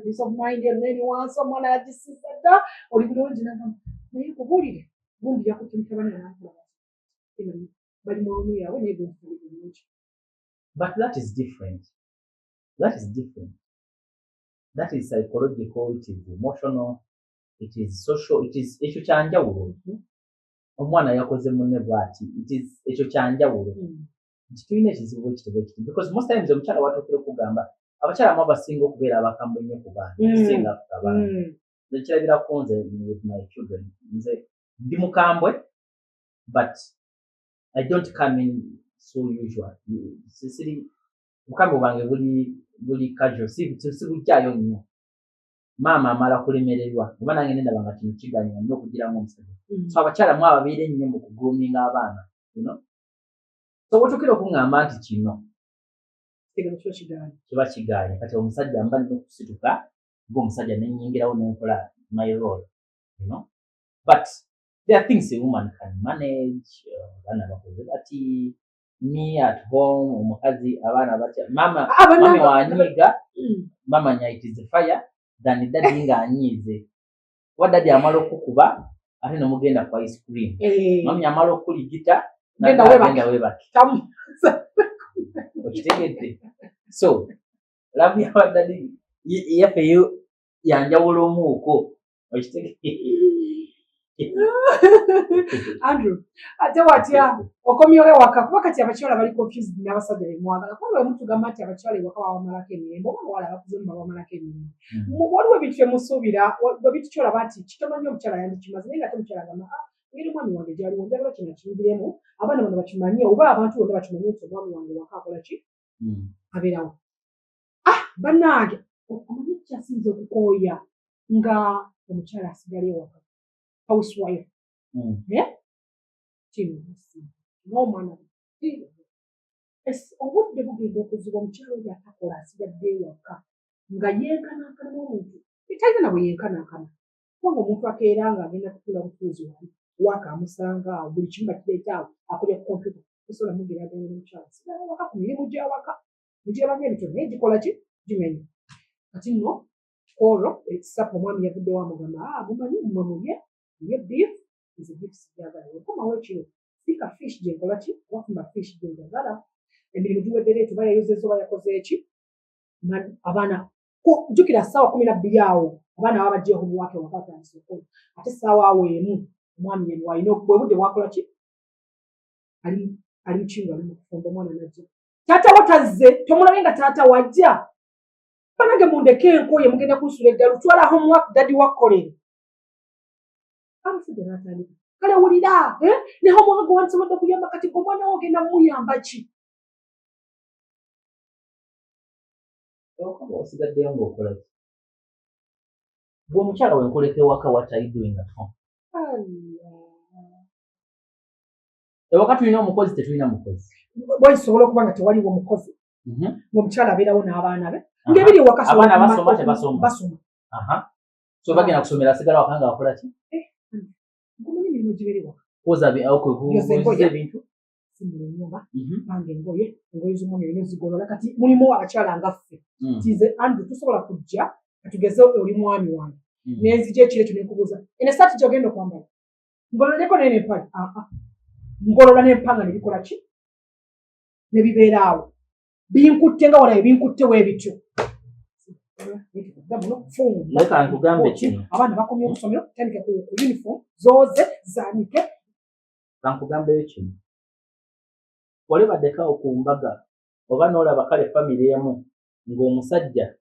peace of mind yonna eri wansi, omwana yagisiza dda, oli bulungi, nagamba, naye kubuulire gundi yakutte mutabani nakola bali mu room yaabwe, naye gundi tali bulungi. But that is different. That is different. That is psychological, it is emotional, it is social, it is ekyo kyanjawulo. Omwana yakoze munne bw'ati. It is ekyo kyanjawulo. Nti tulina ekizibu bwe kiti bwe kiti. Because most times omukyala watuukira okugamba, abakyala mu abasinga okubeera abakambwe ennyo ku baana, okusinga ku abaana. Nze kirabira ku nze with my children. Nze ndi mukambwe, but I don't come in so usual. Siri obukambwe bwange buli casual, si bujjaayo nnyo. Maama amala kulemererwa oba nange nendaba nga kino kiganywa nnyo okugira ng'omusajja. So abakyala mu ababeera ennyo mu kugroominga abaana. So wotuukira okuŋŋamba nti kino Kitegeeza kiba kigaanye. Kiba kigaanye. Kati omusajja mba nina okusituka ng'omusajja nenyingirawo nenkola my role. But there are things a woman can manage. Abaana bakoze bati, me at home, omukazi abaana batya, mama Ah, mami wanyiiga, bamanya it is fire than daddy ng'anyiize, kuba daddy amala okukuba ate nemugenda ku ice cream. Mami amala okuligita, Genda weebake. genda weebake. Tamu. Okitegedde? So love y'abadaddy yaffe yo yanjawulo omuuko, okitegedde? Andrew, ate watya okomyewo ewaka? Kuba kati abakyala bali confused n'abasajja bemwagala, kubanga bwe mutugamba nti abakyala ewaka babamalako emirembe, oba abawala abakuzemu babamalako emirembe. Waliwo ebintu byemusuubira, ebintu kyolaba nti kitono nnyo omukyala yandikimaze, naye nga ate omukyala agamba, "Ah, ngeri omwami wange gyaliwo, njagala kino akiyingiremu, abaana bano bakimanye, oba abantu bonna bakimanye nti omwami wange waka akola ki, abeerawo." Ah, bannange, omanyi kyasinza okukooya nga omukyala asigala ewaka, housewife? Kino n'omwana, obudde bugenda okuziba, omukyala oyo atakola asigadde ewaka nga yenkanankana n'omuntu talina na bwe yenkanankana, kubanga omuntu akeera nga agenda kutuula butuuzi wali waaka, amusanga awo, buli kimu bakireeta awo, akolya ku kompyuta, tosobola mugeraageranya n'omukyala asigala waka ku mirimu gy'awaka. Mugiraba ng'emitono, naye gikola ki? Gimenya. Kati nno olwo ekisapa omwami yavuddewo amugamba, "Ah, mumanyi mmwe mulye mulye beef, nze beef sijagala. Wekomawo ekiro siika fish gye nkola ki, wafumba fish gye njagala." Emirimu giwedde leeto, oba yayozezza oba yakoze eki, abaana jjukira ssaawa 12 awo abaana baba bajja homework waka, batandise okukola. Ate ssaawa awo 1 omwami yeno alina bwe budde bwakola ki, ali mukingu, ali mu kufumba. Omwana najja, "Taata wo tazze, tomulabye nga taata wajja?" "Banange mundeke enkoye, mugenda kunsula eddalu. Twala homework daddy wakkolere." Amusajja n'atandika, "Kale wulira, eh? Ne homework gwe wandisobodde okuyamba, kati gwe omwana wo ogenda muyamba ki?" Okaba osigaddeyo ng'okola ki? Gwe omukyala wenkuleka ewaka, what are you doing at home? Allah. Ewaka tulina omukozi, tetulina mukozi? Bwayisobola okuba nga tewaliwo mukozi, ng'omukyala abeerawo n'abaana be, ng'ebiri ewaka. Abaana basoma, tebasoma? Basoma. Aha. So bagenda kusomera, asigala waka nga akola ki? Nkumanyi emirimu gibeera ewaka. Kwoza Yoza engoye. ebintu. Simbula ennyumba, panga engoye, engoye z'omwami olina ozigolola. Kati mulimu abakyala nga ffe, nti nze Andrew tusobola kujja, katugeze oli mwami wange, nenzija ekiro ekyo nenkubuuza, "Eno esaati gyogenda okwambala ngololeko nene empale?" Aa, ngolola nempanga nebikola ki, nebibeera awo binkutte nga walabe binkutte weebityo. Naye kankugambe kino. Abaana bakomye okusomero, tandika ku uniform zooze zanike. Kankugambeyo kino: wali baddekawo ku mbaga oba n'olaba kale famire emu ng'omusajja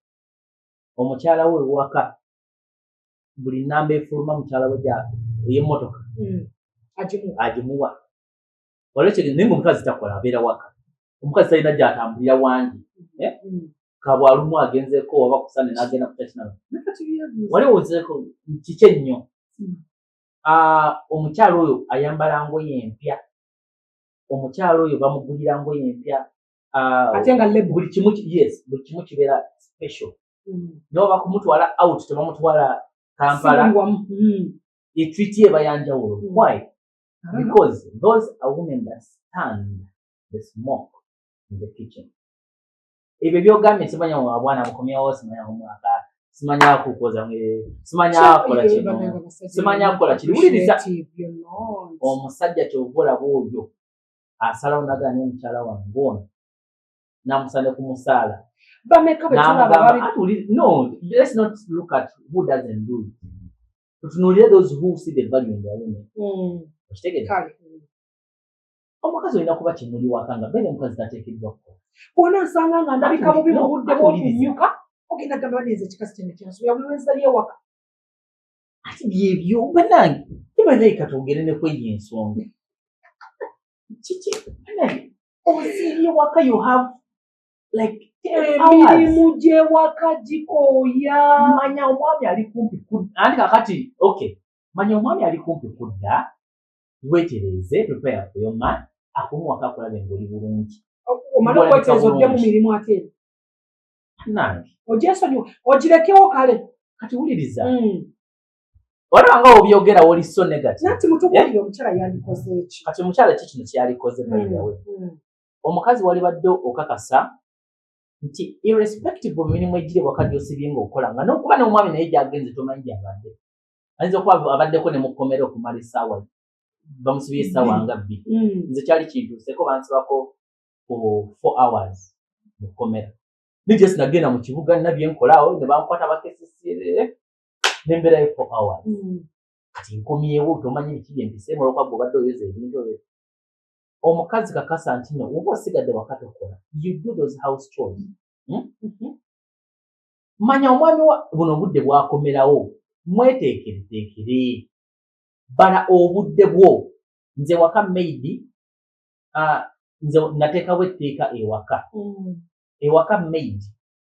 omukyala we waka buli namba efuluma mukyala we ey'emmotoka agimuwa. Agimuwa. Olwekyo naye ngaomukazi takola, abeera waka, omukazi talina gy'atambulira wangi. Eh? Kabwalumu agenzeeko waba kusande n'agenda ku church nawe. Nakati byebuuza. Wali owozeeko kiki ennyo? Ah, omukyala oyo ayambala ngoye empya, omukyala oyo bamugulira ngoye empya. Ah, ate nga label. Buli kimu yes, buli kimu kibeera special. Naye oba kumutwala out, tebamutwala Kampala. Si buli wamu. Etreat eba yanjawulo. Why? Because those are women that stand the smoke in the kitchen. Ebyo byogambye, simanya abwana bukomyewo, simanya omwaka, simanya kukoza, simanya kukola kino, simanya kukola kiri. Wuliriza, omusajja kyova olaba oyo asalawo nagana omukyala wange ono namusane ku musaala. Bameka betulaba N'amugamba, bali "Ati no, let's not look at who doesn't do it, tutunuulire those who see the value in their women." Okitegedde? Kale. Omukazi olina kuba kimuli waka nga beera omukazi tateekeddwa kukola. Bwona nsanga nga ndabika bubi mu No, budde ati wuliriza. bw'okunyuka, ogenda gamba banenze ekikazi kyene kyansobera buli lwenzayo ewaka. Ati byebyo bannange, tebanaye katwogere ne kweyo ensonga. Kiki bannange, osiibye waka, you have like 10 hours. Emirimu gy'ewaka gikooya. Manya omwami ali kumpi anti kakati okay, manya omwami ali kumpi kudda, weetereeze, prepare for your man akumuwaka akulabe ng'oli bulungi. Omale okweteeza odde mu mirimu ate era. Nange. Ogyesonyiwe ogirekewo kale. Kati wuliriza. Olaba nga obyogera woli so negative. Nanti mutubuulire eh? Omukyala yandikoze ki? Kati omukyala ki kino kyalikoze by the way. Omukazi walibadde okakasa nti irrespective of mirimu egiri waka gy'osibye ng'okola nga n'okuba n'omwami naye gy'agenze tomanyi gy'abadde. Ayinza okuba abaddeko ne mu kkomera okumala essaawa bamusibye essaawa nga bbiri. Nze kyali kintuuseko bansibako for 4 hours mu kkomera. Naye just nagenda mu kibuga nina bye nkola awo ne bankwata bakesisiere nembeerayo 4 hours. Kati nkomyewo tomanyi biki bye mpiseemu olwokuba gwe obadde oyoza ebintu ebyo. Omukazi kakasa nti no woba osigadde waka tokola, you do those house chores. Manya omwami wa buno obudde bwakomerawo mweteekereteekere bala obudde bwo. Nze waka maid nze nateekawo etteeka ewaka. Ewaka maid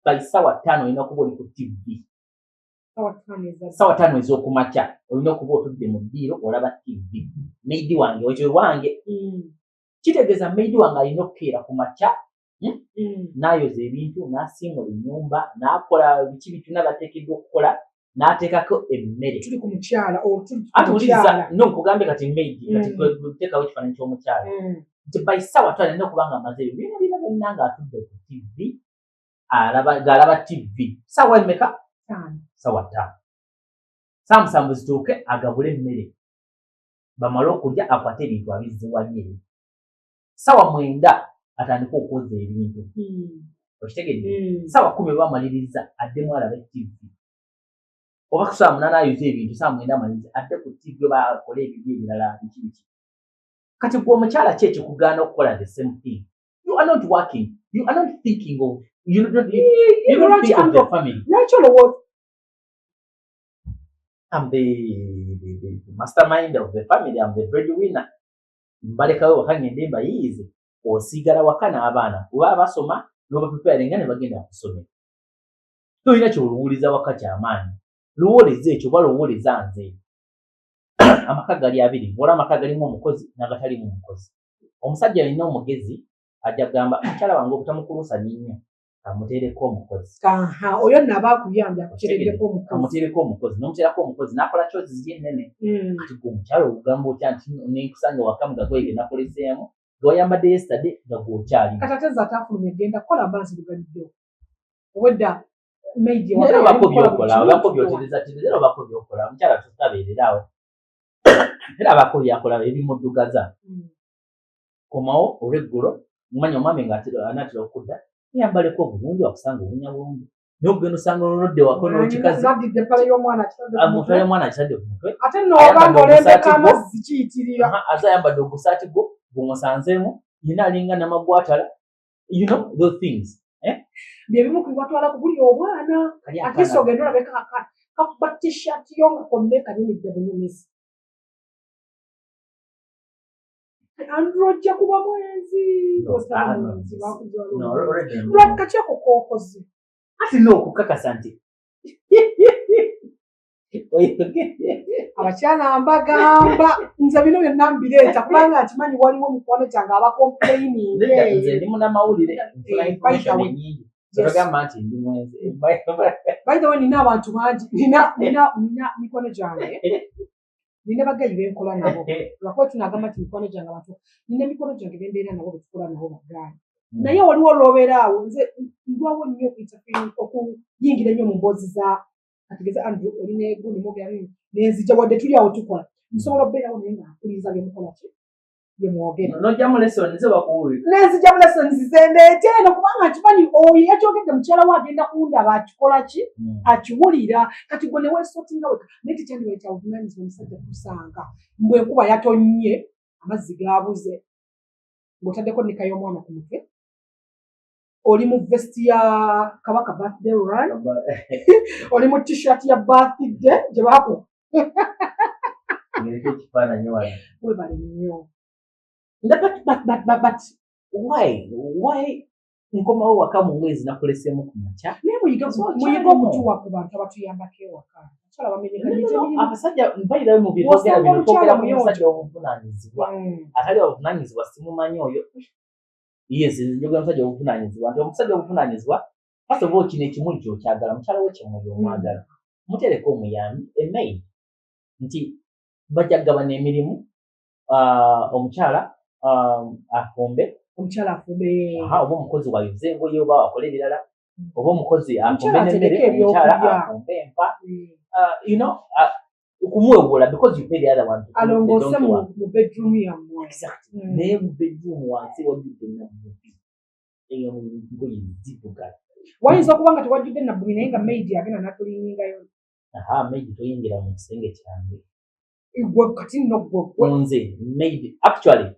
by 5:00 olina okuba oli ku TV. 5:00 ez'okumakya olina okuba otudde mu ddiiro olaba TV. Maid wange ekyo wange kitegeeza maid wange alina okukeera ku makya n'ayoza ebintu n'asiimula ennyumba n'akola biki bituna bateekeddwa okukola n'ateekako emmere. Tuli ku mukyala. Ati wuliriza no nkugambye kati maid kati teekawo ekifaananyi ky'omukyala nti by 5:00 alina okuba nga amaze ebyo byonna byonna byonna ng'atudde ku TV ng'alaba TV. Saawa emmeka? 5:00. 7:30 zituuke agabule emmere bamale okulya akwate ebintu abizze wali eri. 9:00 atandike okwoza ebintu. Okitegedde? 10:00 oba amaliriza addemu alabe TV oba ku 8:00 ayuze ebintu 9:00 amaliriza adde ku TV oba akole ebintu ebirala biki biki. Kati gwe omukyala ki ekikugaana okukola the same thing? You are not working, you are not thinking of you don't think of the family. Lwaki olowooza? I'm the mastermind of the family. I'm the breadwinner. Mbalekawo waka ngende mbayiize. Osigala waka n'abaana oba basoma n'obapreparinga ne bagenda ku ssomero. Tolina kyoluwuliza waka kyamaanyi. Luwooleza ekyo oba lowooleza nze. Amaka gali abiri. Waliwo amaka galimu omukozi n'agatalimu omukozi. Omusajja alina omugezi ajja kugamba mukyala wange obutamukuluusanya nnyo amuteereko omukozi. Oyo nno aba akuyambye akuteereddeko omukozi. Amuteereko omukozi n'omuteerako omukozi n'akola chores ziri ennene. Kati gwe omukyala ogamba otya nti nenkusanga waka mu gagoye ge nakoleseemu ge wayambadde yesterday nga gw'okyalimu. Kati ate nze ataafulumya egenda kukola mba nzirugaliddewo. Obwedda maid Era obako by'okola, obako by'otereza era obako by'okola. Omukyala tutabeerera awo. Era abako byakola ebimuddugaza. Komawo olweggulo mumanya omwami nga anaatera okudda yambaleko obulungi wakusanga obunya bulungi naye okugenda osanga olulodde wako n'okikazi Zadidde empale y'omwana akitadde ku mutwe mutwe. y'omwana akitadde ku mutwe. Ate nno oba Ayambadde ng'olembeka ogusaati gwo. Amazzi kiyitirira. Aha, aze ayambadde ogusaati gwo gumusanzeemu yina alinga namagwatala, you know those things, eh? Bye bimu ku bibatwala ku buli obwana. Kali At least akaana ogenda olabeka kakuba t-shirt yo nga konna ekanyumidde bunyumizi. Andrew ojja kuba mwenzi. No, Osaba ah, no. mwenzi bakuzaala. No, already ndi Lwaki kaki ako k'okoze? Ati n'okukakasa nti oyogedde. Abakyala mbagamba nze bino byonna mbireeta kubanga nkimanyi waliwo mikwano gyange abacomplaining. Nedda, nze ndi munnamawulire nfuna Eh, information by the way. nyingi togamba nti ndi mwenzi. By the way, nina abantu bangi nina mikwano gyange nina bagayi benkola nabo lwakuba tunagamba nti mikwano gyange abantu nina emikono gyange bembeera nabo betukola nabo bagayi naye waliwo olwobeera awo nze ndwawo nnyo okuyingira ennyo mu mboozi za kategeze Andrew oli negundi mwogera nenzija wadde tuli awo tukola nsobola okubeerawo naye nga mpuliriza byemukola ki byemwogera. Nojjamu lesson ze bakuwulira. Nenzija mu lessons zendeete eno kubanga nkimanyi oyo yakyogedde mukyala we agenda kundaba akikola ki akiwulira. Kati gwe neweesortinga weka naye tekyandibaye kya buvunaanyizibwa omusajja kusanga mbwe enkuba yatonnye amazzi gaabuze ng'otaddeko nika y'omwana ku mutwe oli mu vest ya Kabaka birthday run oli mu t-shirt ya birthday gye baku Ngereko ekifaananyi wano. Webale nnyo. But why nkomawo waka mu ngoye zinakuleseemu ku makya? Naye muyige So, muyige kyalimu. okutuwa ku bantu abatuyambako ewaka abakyala bamenyeka. No, abasajja mbayirayo mu byetwogera Bw'osanga bino twogera omukyala ku muyonjo. musajja obuvunaanyizibwa. Atali obuvunaanyizibwa simumanyi oyo. Yes, njogera omusajja obuvunaanyizibwa, nti omusajja obuvunaanyizibwa, first of all, kino ekimuli kyokyagala, mukyala we kimuli omwagala, mutereko omuyambi, a maid, nti bajja kugabana emirimu, omukyala afumbe. Omukyala afumbe. Aha, oba omukozi wayoze engoye oba akole ebirala, oba omukozi afumbe Omukyala n'emmere, atereke omukyala ebyokulya. afumbe enva, kumuwewula because you pay the other one to do the alongoose donkey mu work. Mu bedroom yammwe. Exactly. Naye mu bedroom wansi wajjudde nabbubi, eyo ngoye zivuga. Wayinza okuba nga tewajjudde nabbubi, naye nga maid agenda n'acleaningayo. Aha, maid toyingira mu kisenge kyange. Gwe kati nno gwe gwe Nze maid, actually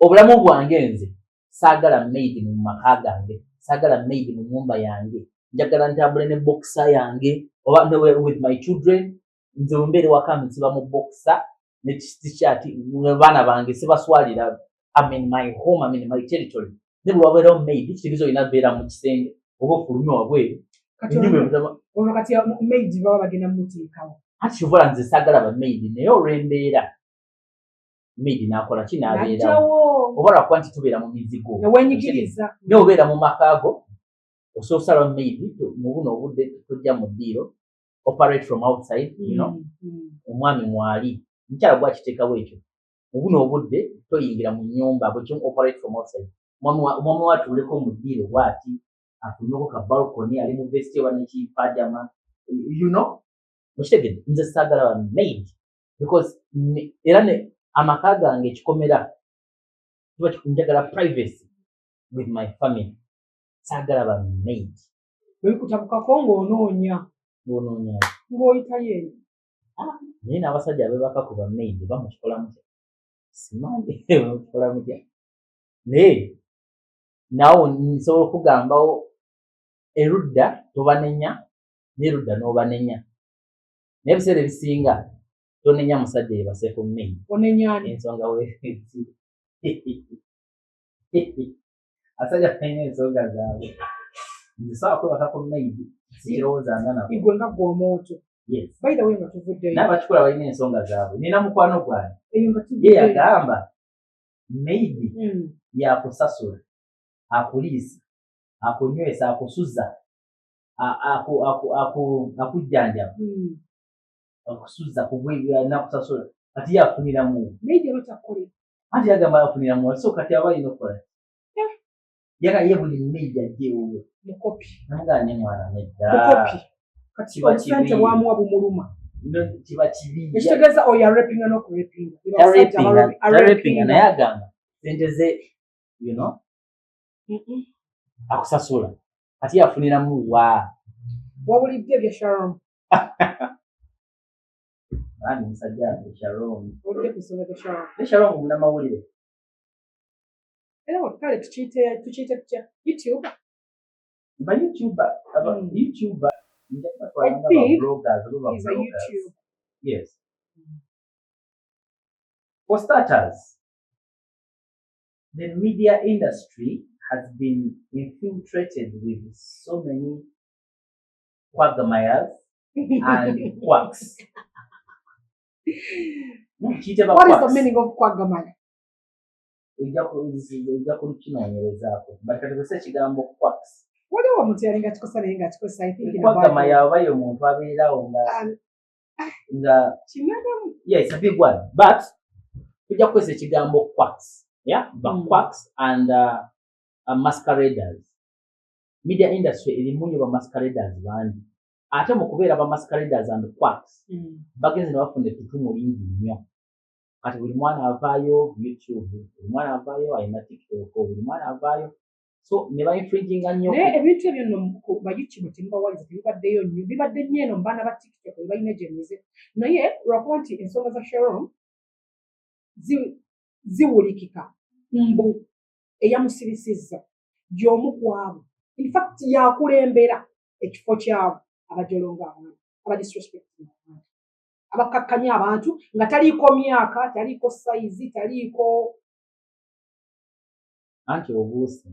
obulamu bwange, nze saagala maid mu maka gange, saagala maid mu nyumba yange. Njagala ntambule ne boxer yange oba with my children. Nze bwe mbeera ewaka nsiba mu boxer ne t-shirt, baana bange sibaswalira. I'm in my home, I'm in my territory. Ne bwe wabeerawo maid, kitegeeza olina beera mu kisenge oba ofulumye wabweru. Kati Ennyumba ebutama. Olwo kati maid baba bagenda mumuteekawo. Anti kivula nze saagala ba maid, naye olw'embeera maid n'akola ki, n'abeerawo. Najjawo. Oba lwakuba nti tubeera mu mizigo. Neweenyigiriza. Naye obeera mu maka go, osobola osalawo maid mu buno obudde tojja mu ddiiro, operate from outside. Omwami mwali, mukyala gwakiteekawo ekyo, mu buno obudde toyingira mu nnyumba, bwekimu operate from outside. Omwami we atuuleko mu ddiiro bw'ati, afulumeko ka balcony, ali mu vest oba nekipajama. Okitegedde? Nze saagala ba maid because era ne amaka gange ekikomera kiba njagala privacy with my family, saagala ba maid. Bwebikutabukako ng'onoonya. Ng'onoonya. Ng'oyitayo eyo. Naye n'abasajja abeebaka ku ba maid bamukikola mutya? Simanyi mukikola mutya, naye naawe nsobola okugambawo erudda tobanenya, n'erudda n'obanenya, naye ebiseera ebisinga tonenya musajja yebase ku maid. Onenyani? Ensonga we abasajja balina ensonga zaabwe. Nze sobola kwebaka ku maid, sikirowoozanga nako. Igwe nga gwe omwoto. Yes. By the way, nga tuvuddeyo. Naye abakikola balina ensonga zaabwe. Nina mukwano gwange, Eyo nga ye tuvuddeyo. yagamba maid yakusasula, akuliisa, akunywesa, akusuza, akujjanjaba, akusuza nakusasula, kati ye afuniramu. Maid aba takukolera. Anti yagamba afuniramu, so kati aba alina okukola yaga ye buli maid ajja ewuwe. Mukopi. Namugamba ne mwana nedda. Mukopi kati. Kiba Obusente kibi. bwamuwa bumuluma. No, kiba kibi. Ekitegeeza oyo arepinga n'okurepinga. Tarepinga, naye agamba sente ze akusasula, kati ye afuniramu wa? Wawulidde ebya Sharon? Ani musajja wange Sharon? Owulidde ku nsonga za Sharon? Ne Sharon munnamawulire. Era kale tukiyite tutya? YouTube? Ba YouTuber, aba YouTuber nja kubatwala nga I ba think bloggers oba ba he's a bloggers. YouTube. Yes. For starters, the media industry has been infiltrated with so many quagmires and quacks. Kiyite ba What is the quacks. meaning of quagmire? Ojja kukinoonyerezaako. But kati kozesa ekigambo quacks. Waliwo omuntu yali nga kikosa, naye nga kikosa, I think in a Quagmire bad way. aba ye omuntu abeerawo nga nga Kinadamu. Yeah, it's a big one. But tujja kukozesa ekigambo quacks. Yeah, ba quacks and masqueraders. Media industry erimu nnyo ba masqueraders bangi. Ate mu kubeera ba masqueraders and quacks, bagenze ne bafuna ettutumu lingi nnyo. Kati buli mwana avaayo YouTube, buli mwana avaayo alina TikTok, buli mwana avaayo. So ne ba infringinga nnyo. Naye ebintu ebyo nno ba YouTube temubawaliza, tebibaddeyo nnyo, bibadde nnyo eno mu baana ba TikTok we balina gyemize, naye lwakuba nti ensonga za Sharon ziwulikika mbu eyamusirisizza y'omu ku abo, in fact yakulembera ekifo kyabo abajolonga abantu, abadisrespecting abantu, abakkakkanya abantu nga taliiko myaka, taliiko size, taliiko. Anti obuuse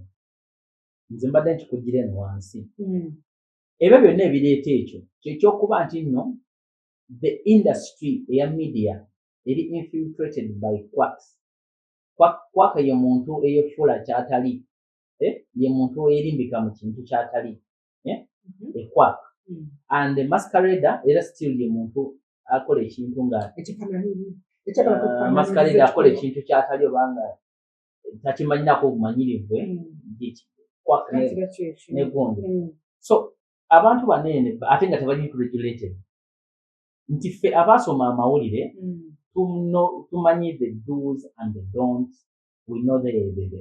nze mbadde nkikugira eno wansi. Ebyo byonna ebireeta ekyo kyekyokuba nti nno the industry eya media eri infiltrated by quacks. Quack ye muntu eyefuula kyatali. Ye muntu eyerimbika mu kintu kyatali, eh? A quack. And the masquerader era still ye muntu akola ekintu nga masquerader akola ekintu kyatali obanga takimanyinako obumanyirivu, eh? Quack negundi. So abantu banene ate nga tebali regulated, nti ffe abaasoma amawulire tumanyi the do's and the don'ts, we know the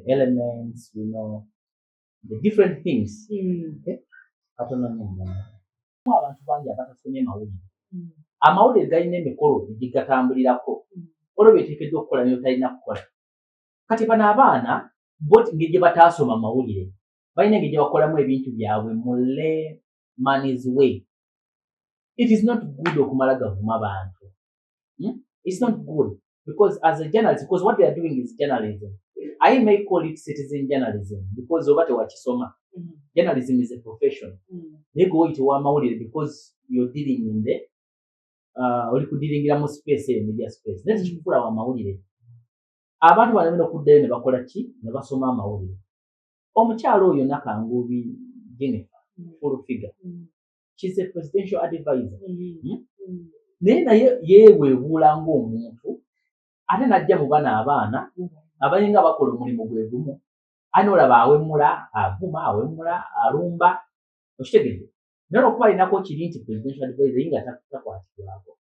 elements, we know the different things. Katono nnyo, abantu bangi abatasomye mawulire. Amawulire galina emikolo egigatambulirako, olwo byeteekeddwa okukola nebyotalina kukola. Kati bano abaana bo ngeri gye bataasoma mawulire, balina engeri gye bakolamu ebintu byabwe mu layman's way. It is not good okumala gavuma bantu, It's not good because as a journalist, because what they are doing is journalism. I may call it citizen journalism because oba tewakisoma, journalism is a profession, naye gwe oyite w'amawulire because you're dealing in the oli kudealingira mu space eyo, media space, naye tekikufuula w'amawulire. Abantu bano balina okuddayo ne bakola ki? Ne basoma amawulire. Omukyalo oyo Nakanguubi Jennifer Full Figure, she's a presidential advisor, Naye yeeweebuula ng'omuntu, ate n'ajja mu bano abaana abalinga bakola omulimu gwe gumu, ate n'olaba awemula, avuma, awemula, alumba, okitegedde? Naye olwokuba alinako kiri nti presidential advisor, ye nga takwatibwako.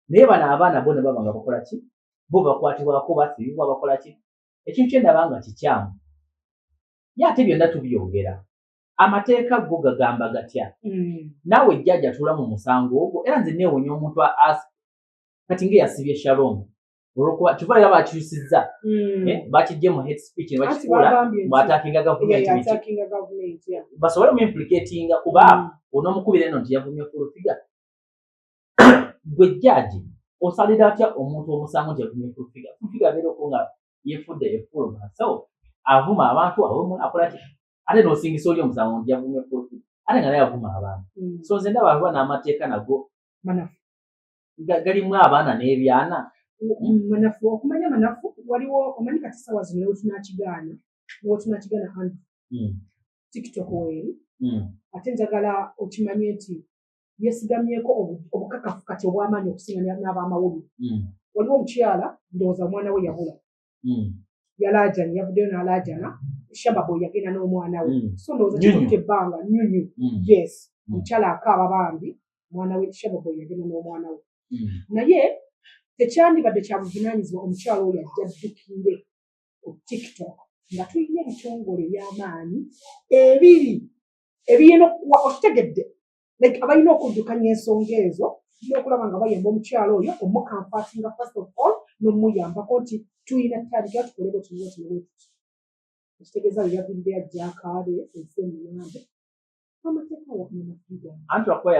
Naye bano abaana bo ne baba nga bakola ki? Bo bakwatibwako, basibibwa, bakola ki? Ekintu kyendaba nga kikyamu, ye ate byonna tubyogera, amateeka go gagamba gatya? Naawe jjajja atuula mu musango ogwo, era nze neewunya omuntu kati ng'eyasibye Shalom olwokuba kiva era bakyusizza, bakiggye mu hate speech ne bakikuula mu attackinga gavumenti, basobole mu implicatinga, kuba onoomukubira eno nti yavumye Full Figure. Gwe jjaaji osalira atya omuntu omusango nti yavumye Full Figure? Full Figure abeera okwo nga yefudde a fool of herself, avuma abantu, awemula, akola ki, ate n'osingisa oli omusango nti yavumye Full Figure, ate nga naye avuma abantu. So nze ndaba kuba n'amateeka nago galimu abaana n'ebyana. Manafu, okumanya manafu waliwo. Omanyi kati sawa zino newetunakigaana and TikTok weeri, ate njagala okimanye nti yesigamyeko obukakafu kati obw'amaanyi okusinga n'abamawulire. Waliwo omukyala, ndowooza omwana we yabula, yalaajanye, yavuddeyo n'alaajana. Shababoy yagenda n'omwana we. So ndowooza kitutte ebbanga nyunyu. Yes, omukyala akaaba bambi omwana we, Shababoy yagenda n'omwana we. Naye tekyandibadde kya buvunaanyizibwa omukyala oyo ajja addukire ku TikTok nga tulina ebitongole eby'amaanyi ebiri ebirina okuwa, okitegedde, like abalina okuddukanya ensonga ezo n'okulaba nga bayamba omukyala oyo, omucomfortinga first of all, n'omuyambako nti tulina tutandika tukole bwe kino bwe kino bwe tuti. Ekitegeeza bwe yaviiriddeyo ajja akaabe, ensi emuyambe. Amateeka wakumanafiga. Anti lwakuba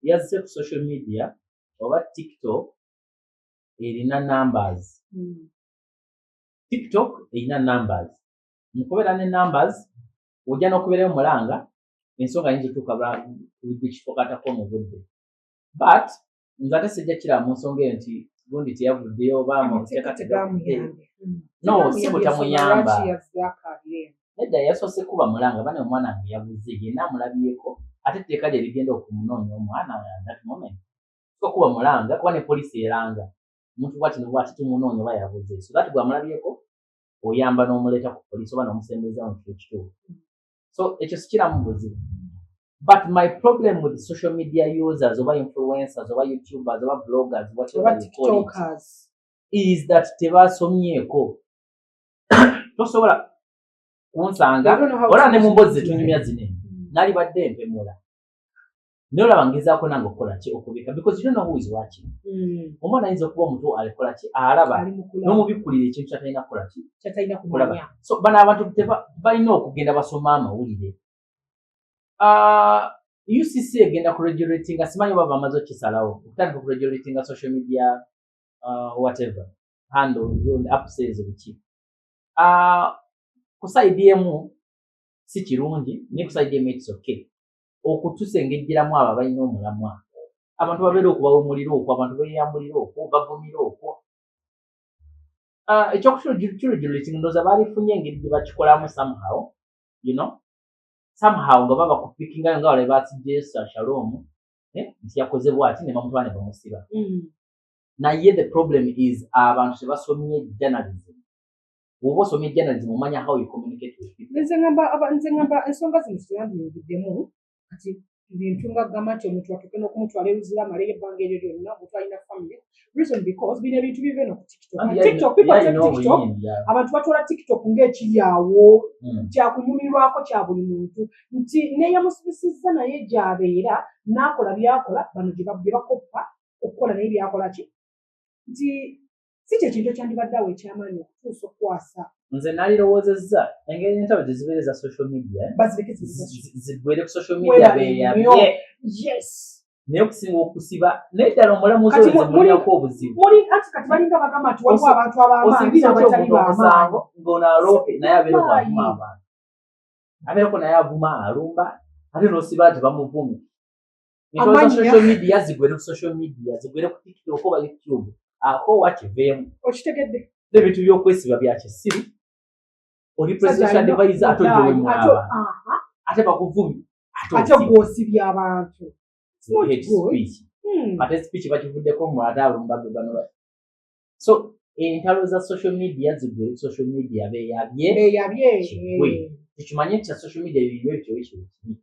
yazze ku social media oba TikTok erina numbers. TikTok erina numbers. Mukubeera ne numbers, ojja n'okubeerayo mulanga ensonga yinza otuuka kifo katako mu budde, but nze ate sijja kiraba mu nsonga eyo nti gundi teyavuddeyo oba amateeka tegamuyambe. No, si butamuyamba. Nedda, yasoose kuba mulanga bane omwana nga yabuze, yenna amulabyeko, ate etteeka lye ligenda okumunoonya omwana at that moment. So kuba mulanga, kuba ne poliisi eranga omuntu bwati ne bwati, tumunoonya oba yabuze, so that bwamulabyeko oyamba n'omuleeta ku poliisi oba n'omusembeza mu kifo ekituufu. So ekyo sikiramu buzibu, but my problem with social media users oba influencers oba YouTubers oba bloggers, whatever oba you call it, TikTokers, is that tebasomyeko. Tosobola kunsanga olaba ne mu mboozi zetunyumya zino, nalibadde empemula, naye olaba ngezaako nange okukola ki? Okubika, because you don't know who is watching. Omwana ayinza okuba omuto, alikola ki? Alaba n'omubikkulira ekintu kyatalina kukola ki? Kyatalina kulaba. Kumanya. So bano abantu balina okugenda basoma amawulire. Ah, UCC egenda kuregulatinga, simanyi oba bamaze okukisalawo, okutandika okuregulatinga social media, whatever handle, apps ezo biki. Ku side emu si kirungi, naye ku side emu it's okay okutusengejjeramu abo abalina omulamwa. Abantu babeera okubawemulira okwo, abantu beeyambulira okwo, bavumira okwo. Ekyokukiregulating ndowooza baalifunye engeri gye bakikolamu somehow. Somehow nga baba kupikingayo nga wale basibye Shalom, nti yakoze bw'ati ne bamutwala ne bamusiba. Naye the problem is abantu tebasomye journalism. Bw'oba osomye journalism, omanya how you communicate with people. Nze ngamba ensonga zino ziyandiyingiddemu kati bintu nga gamba nti omuntu atuuke n'okumutwala eruzira, amaleyo ebbanga eryo lyonna, omuntu alina family. Reason because bino ebintu biva eno ku TikTok. Anti TikTok, people yalina take TikTok, obuyinza. Abantu batwala TikTok ng'ekiri awo kyakunyumirwako kya buli muntu, nti neyamusibisizza naye gy'abeera n'akola byakola, bano gye bakoppa okukola naye byakola ki, nti si kye kintu ekyandibadde awo ekyamaanyi okutuusa okukwasa. Nze nalirowoozezza engeri entalo gye zibeera eza social media, eh? Bazireke zibe. Ziggwere ku social media. Webale Beeyabye. Nnyo. Yes. Naye okusinga okusiba, naye ddala omulamuzi Kati oyo nze mulinako obuzibu. Muli anti kati balinga bagamba nti waliwo abantu ab'amaanyi Osingisa otya n'abatali omuntu b'amaanyi. omusango ng'ono aloope, naye abeereko Waayi. avuma abantu, abeereko naye avuma, alumba, ate n'osiba nti bamuvumye. Entalo za Amannya. social media zigwere ku social media, zigwere ku TikTok oba YouTube, ako wakiveemu. Okitegedde? N'ebintu by'okwesiba bya kisiru. Oli presidential advisor, ate ojja wemula abantu, ate bakuvumye, ate ate osiba. Gw'osibye abantu. It's not Hate good. speech. Ate speech bakivuddeko mu ate alumba gwe bano so entalo za social media zigwere ku social media, beeyabye. Beeyabye. Kigwe. Tukimanye nti kya social media ebintu ebyo ekyo kibi,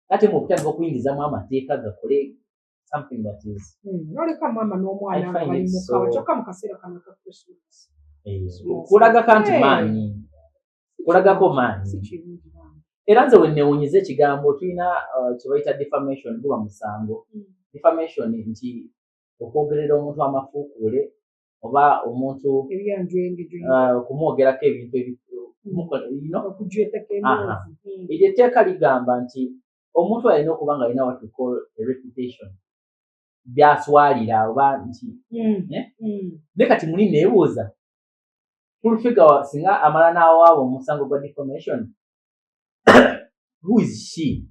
ate mu okutandika okuyingizamu amateeka gakole something that is Noleka maama n'omwana I nga find bali it mukaaba, kyokka mu kaseera kano aka Christmas. Kulagako nti Hey. maanyi, kulagako maanyi. Si kirungi bambi. Era nze wenneewunyiza ekigambo tulina kye bayita defamation, guba musango. Defamation nti okwogerera omuntu amafuukuule oba omuntu Ebyanjwenge, okumwogerako ebintu okujweteka emboozi. Eryo etteeka ligamba nti omuntu alina okuba nga alina what we call a reputation, byaswalira oba nti Eh? Naye kati muli neebuuza, Full Figure singa amala n'awaaba omusango gwa defamation, who is she?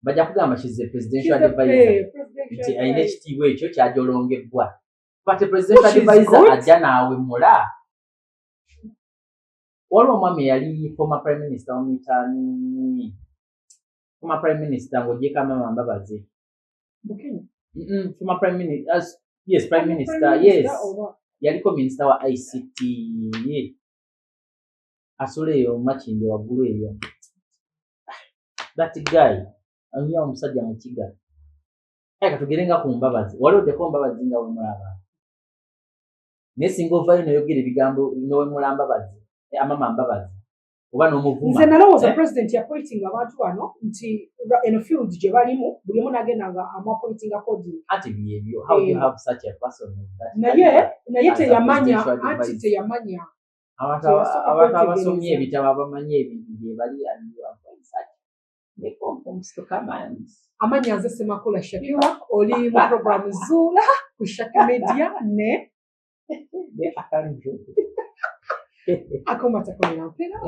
Bajja kugamba she's a presidential She's a advisor, presidential nti alina advisor. Ekitiibwa ekyo kyajolongebbwa, but a presidential Which is advisor good. ajja n'awemula. Waliwo omwami eyali former prime minister, bamuyita, former prime minister ng'ogyeko Amama Mbabazi. Bukenya. Former prime minister, yes, prime minister. Prime Yes. Minister oba Yaliko minisita wa ICT, ye asula eyo Makindye waggulu eyo. That guy anya omusajja mukiga. Kale katugere nga ku Mbabazi, wali oddeko Mbabazi nga wemula abantu, naye singa ovayo noyogera ebigambo nowemula Mbabazi, Amama Mbabazi, oba n'omuvuma. Nze nalowooza Eh? president yapointinga abantu bano nti eno field gye balimu, buli omu n'agenda nga amuappointinga according. Ati byebyo, how do you Eh. have such a person of that Naye as a teyamanya presidential anti advisor? Teyamanya. Abantu Teyasooka abantu abasomye kwetegereza. ebitabo, abamanyi ebintu bye bali, and you appoint such to come and Amanya nze Semakula Shakira, oli mu program Zuula ku Shaki Media ne ne akanju. Akomatakolera mpera.